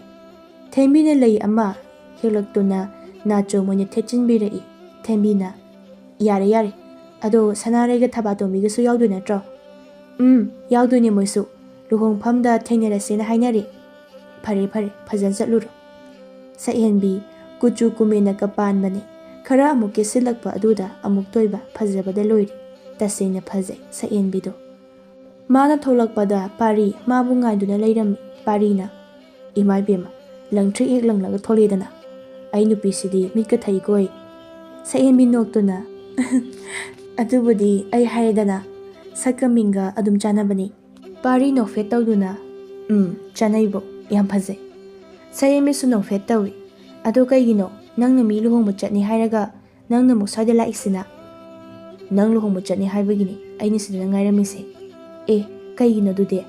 ꯊꯦꯝꯕꯤꯅ ꯂꯩ ꯑꯃ ꯍꯦꯛꯂꯛꯇꯨꯅ ꯅꯥꯆꯣꯝ ꯑꯣꯏꯅ ꯊꯦꯠꯆꯤꯟꯕꯤꯔꯛꯏ꯫ ꯊꯦꯝꯕꯤꯅ, "ꯌꯥꯔꯦ, ꯌꯥꯔꯦ꯫ ꯑꯗꯣ ꯁꯅꯥꯔꯩꯒ ꯊꯕꯥꯇꯣꯝꯕꯤꯒꯁꯨ ꯌꯥꯎꯗꯣꯏ ꯅꯠꯇ꯭ꯔꯣ?" "ꯎꯝ, ꯌꯥꯎꯗꯣꯏꯅꯦ ꯃꯣꯏꯁꯨ꯫ ꯂꯨꯍꯣꯡꯐꯝꯗ ꯊꯦꯡꯅꯔꯁꯦꯅ ꯍꯥꯏꯅꯔꯤ꯫" "ꯐꯔꯦ, ꯐꯔꯦ, ꯐꯖꯅ ꯆꯠꯂꯨꯔꯣ꯫" ꯁꯛꯍꯦꯟꯕꯤ ꯀꯨꯆꯨ ꯀꯨꯃꯦꯟꯅꯀ ꯄꯥꯟꯕꯅꯦ꯫ ꯈꯔ ꯑꯃꯨꯛ ꯀꯦꯁꯤꯜꯂꯛꯄ ꯑꯗꯨꯗ ꯑꯃꯨꯛꯇꯣꯏꯕ ꯐꯖꯕꯗ ꯂꯣꯏꯔꯦ꯫ ꯇꯁꯦꯡꯅ ꯐꯖꯩ ꯁꯛꯍꯦꯟꯕꯤꯗꯣ꯫ ꯃꯥꯅ ꯊꯣꯛꯂꯛꯄꯗ ꯄꯥꯔꯤ ꯃꯥꯕꯨ ꯉꯥꯏꯗꯨꯅ ꯂꯩꯔꯝꯃꯤ꯫ ꯄꯥꯔꯤꯅ, "ꯏꯃꯥ ꯏꯕꯦꯝꯃ, ꯂꯪ ꯇ꯭ꯔꯤꯛ ꯍꯦꯛ ꯂꯪꯂꯒ ꯊꯣꯛꯂꯛꯑꯦꯗꯅ꯫ ꯑꯩ ꯅꯨꯄꯤꯁꯤꯗꯤ ꯃꯤꯠꯀ ꯊꯛꯏꯀꯣꯏ꯫" ꯁꯛꯍꯦꯟꯕꯤ ꯅꯣꯛꯇꯨꯅ, "ꯑꯗꯨꯕꯨꯗꯤ ꯑꯩ ꯍꯥꯏꯔꯦꯗꯅ, ꯁꯛꯀ ꯃꯤꯡꯒ ꯑꯗꯨꯝ ꯆꯥꯟꯅꯕꯅꯤ꯫" ꯄꯥꯔꯤ ꯅꯣꯛꯐꯦꯠ ꯇꯧꯗꯨꯅ, "ꯎꯝ, ꯆꯥꯟꯅꯩꯕꯣ, ꯌꯥꯝ ꯐꯖꯩ꯫" ꯁꯛꯍꯦꯟꯕꯤꯁꯨ ꯅꯣꯛꯐꯦꯠ ꯇꯧꯏ꯫ "ꯑꯗꯣ ꯀꯩꯒꯤꯅꯣ ꯅꯪꯅ ꯃꯤ ꯂꯨꯍꯣꯡꯕ ꯆꯠꯅꯤ ꯍꯥꯏꯔꯒ ꯅꯪꯅ ꯑꯃꯨꯛ ꯁ꯭ꯋꯥꯏꯗ ꯂꯥꯛꯏꯁꯤꯅ?" "ꯅꯪ ꯂꯨꯍꯣꯡꯕ ꯆꯠꯅꯤ ꯍꯥꯏꯕꯒꯤꯅꯤ ꯑꯩꯅ ꯁꯤꯗꯅ ꯉꯥꯏꯔꯝꯃꯤꯁꯦ꯫" "ꯑꯦ, ꯀꯩꯒꯤꯅꯣ ꯑꯗꯨꯗꯤ?"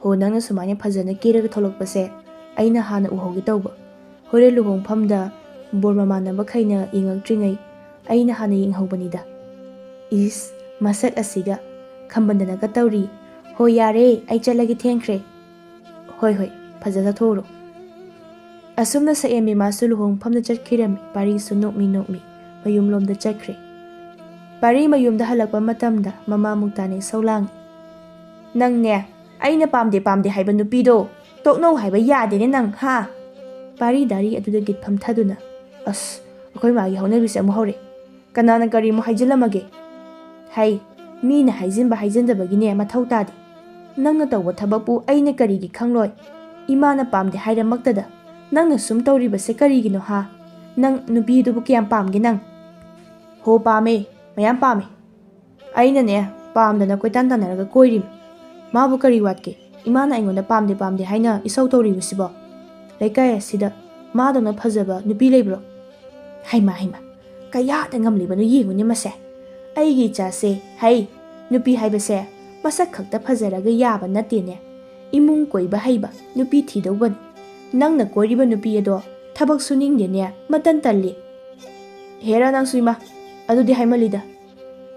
"ꯍꯣ, ꯅꯪꯅ ꯁꯨꯃꯥꯏꯅ ꯐꯖꯅ ꯀꯦꯔꯒ ꯊꯣꯛꯂꯛꯄꯁꯦ ꯑꯩꯅ ꯍꯥꯟꯅ ꯎꯍꯧꯒꯦ ꯇꯧꯕ꯫ ꯍꯣꯔꯦꯟ ꯂꯨꯍꯣꯡꯐꯝꯗ ꯕꯣꯔ ꯃꯃꯥꯟꯅꯕꯈꯩꯅ ꯌꯦꯡꯉꯛꯇ꯭ꯔꯤꯉꯩ ꯑꯩꯅ ꯍꯥꯟꯅ ꯌꯦꯡꯍꯧꯕꯅꯤꯗ꯫" "ꯏꯁ, ꯃꯁꯛ ꯑꯁꯤꯒ ꯈꯝꯕꯟꯗꯅꯒ ꯇꯧꯔꯤ꯫ ꯍꯣ, ꯌꯥꯔꯦ, ꯑꯩ ꯆꯠꯂꯒꯦ, ꯊꯦꯡꯈ꯭ꯔꯦ꯫" "ꯍꯣꯏ, ꯍꯣꯏ, ꯐꯖꯅ ꯊꯣꯛꯎꯔꯣ꯫" ꯑꯁꯨꯝꯅ ꯁꯛꯍꯦꯟꯕꯤ ꯃꯥꯁꯨ ꯂꯨꯍꯣꯡꯐꯝꯗ ꯆꯠꯈꯤꯔꯝꯃꯤ꯫ ꯄꯥꯔꯤꯁꯨ ꯅꯣꯛꯃꯤ ꯅꯣꯛꯃꯤ ꯃꯌꯨꯝꯂꯣꯝꯗ ꯆꯠꯈ꯭ꯔꯦ꯫ ꯄꯥꯔꯤ ꯃꯌꯨꯝꯗ ꯍꯜꯂꯛꯄ ꯃꯇꯝꯗ ꯃꯃꯥ ꯃꯨꯛꯇꯥꯅ ꯏꯁꯧ ꯂꯥꯡꯉꯤ꯫ "ꯅꯪꯅꯦ, ꯑꯩꯅ ꯄꯥꯝꯗꯦ ꯄꯥꯝꯗꯦ ꯍꯥꯏꯕ ꯅꯨꯄꯤꯗꯣ ꯇꯣꯛꯅꯧ ꯍꯥꯏꯕ ꯌꯥꯗꯦꯅꯦ ꯅꯪ, ꯍꯥ?" ꯄꯥꯔꯤ ꯗꯥꯔꯤ ꯑꯗꯨꯗ ꯒꯤꯠ ꯐꯝꯊꯗꯨꯅ, "ꯑꯁ, ꯑꯩꯈꯣꯏ ꯃꯥꯒꯤ ꯍꯧꯅꯕꯤꯁꯦ ꯑꯃꯨꯛ ꯍꯧꯔꯦ꯫ ꯀꯅꯥꯅ ꯀꯔꯤꯃꯨꯛ ꯍꯥꯏꯖꯤꯜꯂꯝꯃꯒꯦ? ꯍꯩ, ꯃꯤꯅ ꯍꯥꯏꯖꯤꯟꯕ ꯍꯥꯏꯖꯤꯟꯗꯕꯒꯤꯅꯦ ꯃꯊꯧ ꯇꯥꯗꯦ꯫ ꯅꯪꯅ ꯇꯧꯕ ꯊꯕꯛꯄꯨ ꯑꯩꯅ ꯀꯔꯤꯒꯤ ꯈꯪꯂꯣꯏ? ꯏꯃꯥꯅ ꯄꯥꯝꯗꯦ ꯍꯥꯏꯔꯃꯛꯇꯗ ꯅꯪꯅ ꯁꯨꯝ ꯇꯧꯔꯤꯕꯁꯦ ꯀꯔꯤꯒꯤꯅꯣ, ꯍꯥ? ꯅꯪ ꯅꯨꯄꯤꯗꯨꯕꯨ ꯀꯌꯥꯝ ꯄꯥꯝꯒꯦ ꯅꯪ?" "ꯍꯣ, ꯄꯥꯝꯃꯦ, ꯃꯌꯥꯝ ꯄꯥꯝꯃꯦ꯫ ꯑꯩꯅꯅꯦ, ꯄꯥꯝꯗꯅ ꯀꯣꯏꯇꯥꯟ ꯇꯥꯟꯅꯔꯒ ꯀꯣꯏꯔꯤꯝ꯫ ꯃꯥꯕꯨ ꯀꯔꯤ ꯋꯥꯠꯀꯦ? ꯏꯃꯥꯅ ꯑꯩꯉꯣꯟꯗ ꯄꯥꯝꯗꯦ ꯄꯥꯝꯗꯦ ꯍꯥꯏꯅ ꯏꯁꯧ ꯇꯧꯔꯤꯕꯁꯤꯕꯣ? ꯂꯩꯀꯥꯏ ꯑꯁꯤꯗ ꯃꯥꯗꯧꯅ ꯐꯖꯕ ꯅꯨꯄꯤ ꯂꯩꯕ꯭ꯔꯣ?" "ꯍꯩꯃꯥ, ꯍꯩꯃꯥ, ꯀꯌꯥꯗ ꯉꯝꯂꯤꯕꯅꯣ ꯌꯦꯡꯉꯨꯅꯦ ꯃꯁꯦ꯫ ꯑꯩꯒꯤ ꯏꯆꯥꯁꯦ, ꯍꯩ, ꯅꯨꯄꯤ ꯍꯥꯏꯕꯁꯦ ꯃꯁꯛ ꯈꯛꯇ ꯐꯖꯔꯒ ꯌꯥꯕ ꯅꯠꯇꯦꯅꯦ꯫ ꯏꯃꯨꯡ ꯀꯣꯏꯕ ꯍꯩꯕ ꯅꯨꯄꯤ ꯊꯤꯗꯧꯕꯅꯤ꯫ ꯅꯪꯅ ꯀꯣꯏꯔꯤꯕ ꯅꯨꯄꯤ ꯑꯗꯣ ꯊꯕꯛ ꯁꯨꯅꯤꯡꯗꯦꯅꯦ, ꯃꯇꯟ ꯇꯜꯂꯤ꯫" "ꯍꯦꯔꯥ ꯅꯪꯁꯨ ꯏꯃꯥ, ꯑꯗꯨꯗꯤ ꯍꯥꯏꯃꯜꯂꯤꯗ꯫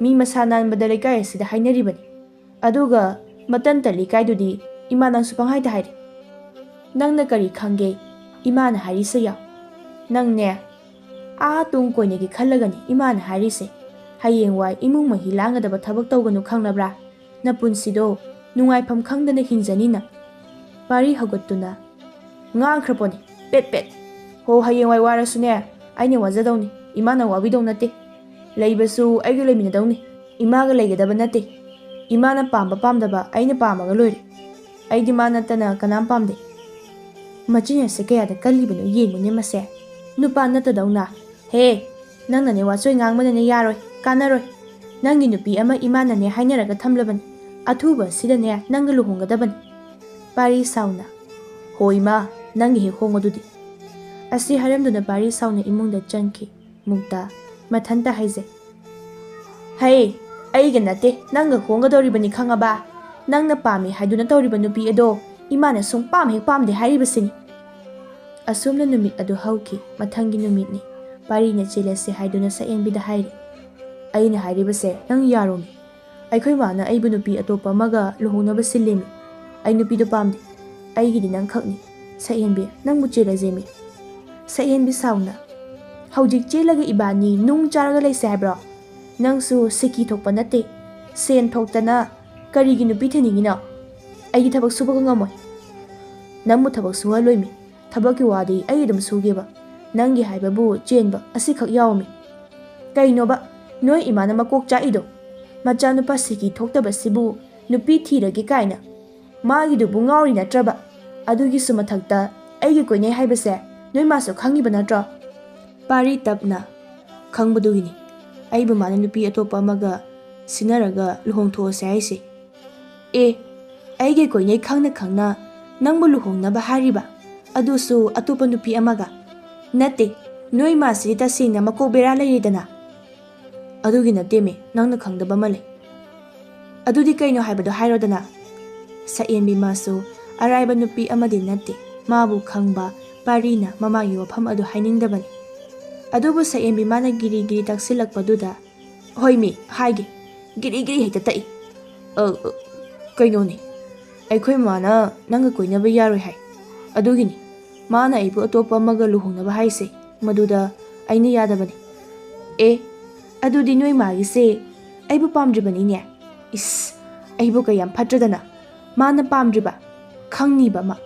ꯃꯤ ꯃꯁꯥ ꯅꯥꯟꯕꯗ ꯂꯩꯀꯥꯏ ꯑꯁꯤꯗ ꯍꯥꯏꯅꯔꯤꯕꯅꯤ꯫ ꯑꯗꯨꯒ ꯃꯇꯟ ꯇꯜꯂꯤ ꯀꯥꯏꯗꯨꯗꯤ ꯏꯃꯥ ꯅꯪꯁꯨ ꯄꯪꯍꯥꯏꯗ ꯍꯥꯏꯔꯦ꯫ ꯅꯪꯅ ꯀꯔꯤ ꯈꯪꯒꯦ ꯏꯃꯥꯅ ꯍꯥꯏꯔꯤꯁꯦ ꯌꯥꯎ꯫ ꯅꯪꯅꯦ, ꯑꯥ ꯇꯨꯡ ꯀꯣꯏꯅꯒꯤ ꯈꯜꯂꯒꯅꯤ ꯏꯃꯥꯅ ꯍꯥꯏꯔꯤꯁꯦ꯫ ꯍꯌꯦꯡꯋꯥꯏ ꯏꯃꯨꯡ ꯃꯍꯤ ꯂꯥꯡꯒꯗꯕ ꯊꯕꯛ ꯇꯧꯒꯅꯨ ꯈꯪꯂꯕ꯭ꯔꯥ? ꯅꯄꯨꯟꯁꯤꯗꯣ ꯅꯨꯡꯉꯥꯏꯐꯝ ꯈꯪꯗꯅ ꯍꯤꯡꯖꯅꯤ ꯅꯪ꯫" ꯄꯥꯔꯤ ꯍꯧꯒꯠꯇꯨꯅ, "ꯉꯥꯡꯈ꯭ꯔ ꯄꯣꯠꯅꯤ, ꯄꯦꯠ ꯄꯦꯠ꯫ ꯍꯣ, ꯍꯌꯦꯡꯋꯥꯏ ꯋꯥꯔꯁꯨꯅꯦ, ꯑꯩꯅ ꯋꯥꯖꯗꯧꯅꯤ, ꯏꯃꯥꯅ ꯋꯥꯕꯤꯗꯧ ꯅꯠꯇꯦ꯫ ꯂꯩꯕꯁꯨ ꯑꯩꯒ ꯂꯩꯃꯤꯟꯅꯗꯧꯅꯤ, ꯏꯃꯥꯒ ꯂꯩꯒꯗꯕ ꯅꯠꯇꯦ꯫ "ꯏꯃꯥꯅ ꯄꯥꯝꯕ ꯄꯥꯝꯗꯕ ꯑꯩꯅ ꯄꯥꯝꯃꯒ ꯂꯣꯏꯔꯦ꯫ ꯑꯩꯗꯤ ꯃꯥ ꯅꯠꯇꯅ ꯀꯅꯥꯝ ꯄꯥꯝꯗꯦ꯫" ꯃꯆꯤꯟ ꯑꯁꯦ ꯀꯌꯥꯗ ꯀꯜꯂꯤꯕꯅꯣ ꯌꯦꯡꯉꯨꯅꯦ ꯃꯁꯦ꯫ ꯅꯨꯄꯥ ꯅꯠꯇꯗꯧꯅ꯫ "ꯍꯦ, ꯅꯪꯅꯅꯦ ꯋꯥꯆꯣꯏ ꯉꯥꯡꯕꯅꯅꯦ ꯌꯥꯔꯣꯏ, ꯀꯥꯟꯅꯔꯣꯏ꯫ ꯅꯪꯒꯤ ꯅꯨꯄꯤ ꯑꯃ ꯏꯃꯥꯅꯅꯦ ꯍꯥꯏꯅꯔꯒ ꯊꯝꯂꯕꯅꯤ꯫ ꯑꯊꯨꯕ ꯑꯁꯤꯗꯅꯦ ꯅꯪꯒ ꯂꯨꯍꯣꯡꯒꯗꯕꯅꯤ꯫" ꯄꯥꯔꯤ ꯁꯥꯎꯅ꯫ "ꯍꯣ ꯏꯃꯥ, ꯅꯪꯒꯤ ꯍꯦꯛ ꯍꯣꯡꯉꯣ ꯑꯗꯨꯗꯤ꯫" ꯑꯁꯤ ꯍꯥꯏꯔꯝꯗꯨꯅ ꯄꯥꯔꯤ ꯁꯥꯎꯅ ꯏꯃꯨꯡꯗ ꯆꯪꯈꯤ꯫ ꯃꯨꯛꯇ ꯃꯊꯟꯇ ꯍꯥꯏꯖꯩ꯫ "ꯍꯩ, ꯑꯩꯒ ꯅꯠꯇꯦ ꯅꯪꯒ ꯍꯣꯡꯒꯗꯧꯔꯤꯕꯅꯤ ꯈꯪꯉꯕ? ꯅꯪꯅ ꯄꯥꯝꯃꯤ ꯍꯥꯏꯗꯨꯅ ꯇꯧꯔꯤꯕ ꯅꯨꯄꯤ ꯑꯗꯣ ꯏꯃꯥꯅ ꯁꯨꯡ ꯄꯥꯝ ꯍꯦꯛ ꯄꯥꯝꯗꯦ ꯍꯥꯏꯔꯤꯕꯁꯤꯅꯤ꯫" ꯑꯁꯨꯝꯅ ꯅꯨꯃꯤꯠ ꯑꯗꯨ ꯍꯧꯈꯤ꯫ ꯃꯊꯪꯒꯤ ꯅꯨꯃꯤꯠꯅꯤ꯫ ꯄꯥꯔꯤꯅ ꯆꯦꯜꯂꯁꯤ ꯍꯥꯏꯗꯨꯅ ꯁꯛꯍꯦꯟꯕꯤꯗ ꯍꯥꯏꯔꯤ꯫ "ꯑꯩꯅ ꯍꯥꯏꯔꯤꯕꯁꯦ ꯅꯪ ꯌꯥꯔꯣꯃꯤ꯫ ꯑꯩꯈꯣꯏ ꯃꯥꯅ ꯑꯩꯕꯨ ꯅꯨꯄꯤ ꯑꯇꯣꯞꯄ ꯑꯃꯒ ꯂꯨꯍꯣꯡꯅꯕ ꯁꯤꯜꯂꯦꯃꯤ꯫ ꯑꯩ ꯅꯨꯄꯤꯗꯣ ꯄꯥꯝꯗꯦ꯫ ꯑꯩꯒꯤꯗꯤ ꯅꯪ ꯈꯛꯅꯤ꯫ ꯁꯛꯍꯦꯟꯕꯤ, ꯅꯪꯕꯨ ꯆꯦꯜꯂꯁꯦꯃꯤ꯫" ꯁꯛꯍꯦꯟꯕꯤ ꯁꯥꯎꯅ꯫ "ꯍꯧꯖꯤꯛ ꯆꯦꯜꯂꯒ ꯏꯕꯥꯅꯤ ꯅꯨꯡ ꯆꯥꯔꯒ ꯂꯩꯁꯦ ꯍꯥꯏꯕ꯭ꯔꯣ? ꯅꯪꯁꯨ ꯁꯤꯀꯤ ꯊꯣꯛꯄ ꯅꯠꯇꯦ꯫ ꯁꯦꯟ ꯊꯣꯛꯇꯅ ꯀꯔꯤꯒꯤ ꯅꯨꯄꯤ ꯊꯤꯅꯤꯡꯉꯤꯅꯣ? ꯑꯩꯗꯤ ꯊꯕꯛ ꯁꯨꯕꯒ ꯉꯝꯃꯣꯏ꯫" "ꯅꯪꯕꯨ ꯊꯕꯛ ꯁꯨꯍꯜꯂꯣꯏꯃꯤ꯫ ꯊꯕꯛꯀꯤ ꯋꯥꯗꯤ ꯑꯩ ꯑꯗꯨꯝ ꯁꯨꯒꯦꯕ꯫ ꯅꯪꯒꯤ ꯍꯥꯏꯕꯕꯨ ꯆꯦꯟꯕ ꯑꯁꯤꯈꯛ ꯌꯥꯎꯃꯤ꯫" "ꯀꯩꯅꯣꯕ ꯅꯣꯏ ꯏꯃꯥꯅ ꯃꯀꯣꯛ ꯆꯥꯛꯏꯗꯣ? ꯃꯆꯥꯅꯨꯄꯥ ꯁꯤꯀꯤ ꯊꯣꯛꯇꯕꯁꯤꯕꯨ ꯅꯨꯄꯤ ꯊꯤꯔꯒꯦ ꯀꯥꯏꯅ꯫ ꯃꯥꯒꯤꯗꯨꯕꯨ ꯉꯥꯎꯔꯤ ꯅꯠꯇ꯭ꯔꯕ? ꯑꯗꯨꯒꯤꯁꯨ ꯃꯊꯛꯇ ꯑꯩꯒꯤ ꯀꯣꯏꯅꯩ ꯍꯥꯏꯕꯁꯦ ꯅꯣꯏ ꯃꯥꯁꯨ ꯈꯪꯉꯤꯕ ꯅꯠꯇ꯭ꯔꯣ?" ꯄꯥꯔꯤ ꯇꯞꯅ꯫ "ꯈꯪꯕꯗꯨꯒꯤꯅꯤ ꯑꯩꯕꯨ ꯃꯥꯅ ꯅꯨꯄꯤ ꯑꯇꯣꯞꯄ ꯑꯃꯒ ꯁꯤꯟꯅꯔꯒ ꯂꯨꯍꯣꯡꯊꯣꯛꯑꯁꯦ ꯍꯥꯏꯁꯦ꯫" "ꯑꯦ, ꯑꯩꯒꯤ ꯀꯣꯏꯅꯩ ꯈꯪꯅ ꯈꯪꯅ ꯅꯪꯕꯨ ꯂꯨꯍꯣꯡꯅꯕ ꯍꯥꯏꯔꯤꯕ? ꯑꯗꯨꯁꯨ ꯑꯇꯣꯞꯄ ꯅꯨꯄꯤ ꯑꯃꯒ? ꯅꯠꯇꯦ, ꯅꯣꯏ ꯃꯥꯁꯤ ꯇꯁꯦꯡꯅ ꯃꯀꯣꯛ ꯕꯦꯔꯥ ꯂꯩꯔꯦꯗꯅ꯫" "ꯑꯗꯨꯒꯤ ꯅꯠꯇꯦꯃꯦ, ꯅꯪꯅ ꯈꯪꯗꯕ ꯑꯃ ꯂꯩ꯫" "ꯑꯗꯨꯗꯤ ꯀꯩꯅꯣ ꯍꯥꯏꯕꯗꯣ ꯍꯥꯏꯔꯣꯗꯅ꯫" ꯁꯛꯌꯦꯟꯕꯤ ꯃꯥꯁꯨ ꯑꯔꯥꯏꯕ ꯅꯨꯄꯤ ꯑꯃꯗꯤ ꯅꯠꯇꯦ꯫ ꯃꯥꯕꯨ ꯈꯪꯕ ꯄꯥꯔꯤꯅ ꯃꯃꯥꯒꯤ ꯋꯥꯐꯝ ꯑꯗꯨ ꯍꯥꯏꯅꯤꯡꯗꯕꯅꯤ꯫ ꯑꯗꯨꯕꯨ ꯁꯛꯌꯦꯟꯕꯤ ꯃꯥꯅ ꯒꯤꯔꯤ ꯒꯤꯔꯤ ꯇꯛꯁꯤꯜꯂꯛꯄꯗꯨꯗ, "ꯍꯣꯏꯃꯤ, ꯍꯥꯏꯒꯦ꯫ ꯒꯤꯔꯤ ꯒꯤꯔꯤ ꯍꯦꯛꯇ ꯇꯛꯏ꯫ ꯑ, ꯑ, ꯀꯩꯅꯣꯅꯦ, ꯑꯩꯈꯣꯏ ꯃꯥꯅ ꯅꯪꯒ ꯀꯣꯏꯅꯕ ꯌꯥꯔꯣꯏ ꯍꯥꯏ꯫ ꯑꯗꯨꯒꯤꯅꯤ ꯃꯥꯅ ꯑꯩꯕꯨ ꯑꯇꯣꯞꯄ ꯑꯃꯒ ꯂꯨꯍꯣꯡꯅꯕ ꯍꯥꯏꯁꯦ꯫ ꯃꯗꯨꯗ ꯑꯩꯅ ꯌꯥꯗꯕꯅꯤ꯫" "ꯑꯦ, ꯑꯗꯨꯗꯤ ꯅꯣꯏ ꯃꯥꯒꯤꯁꯦ ꯑꯩꯕꯨ ꯄꯥꯝꯗ꯭ꯔꯤꯕꯅꯤꯅꯦ꯫ ꯏꯁ, ꯑꯩꯕꯨ ꯀꯌꯥꯝ ꯐꯠꯇ꯭ꯔꯗꯅ꯫ ꯃꯥꯅ ꯄꯥꯝꯗ꯭ꯔꯤꯕ? ꯈꯪꯅꯤꯕ ꯑꯃ꯫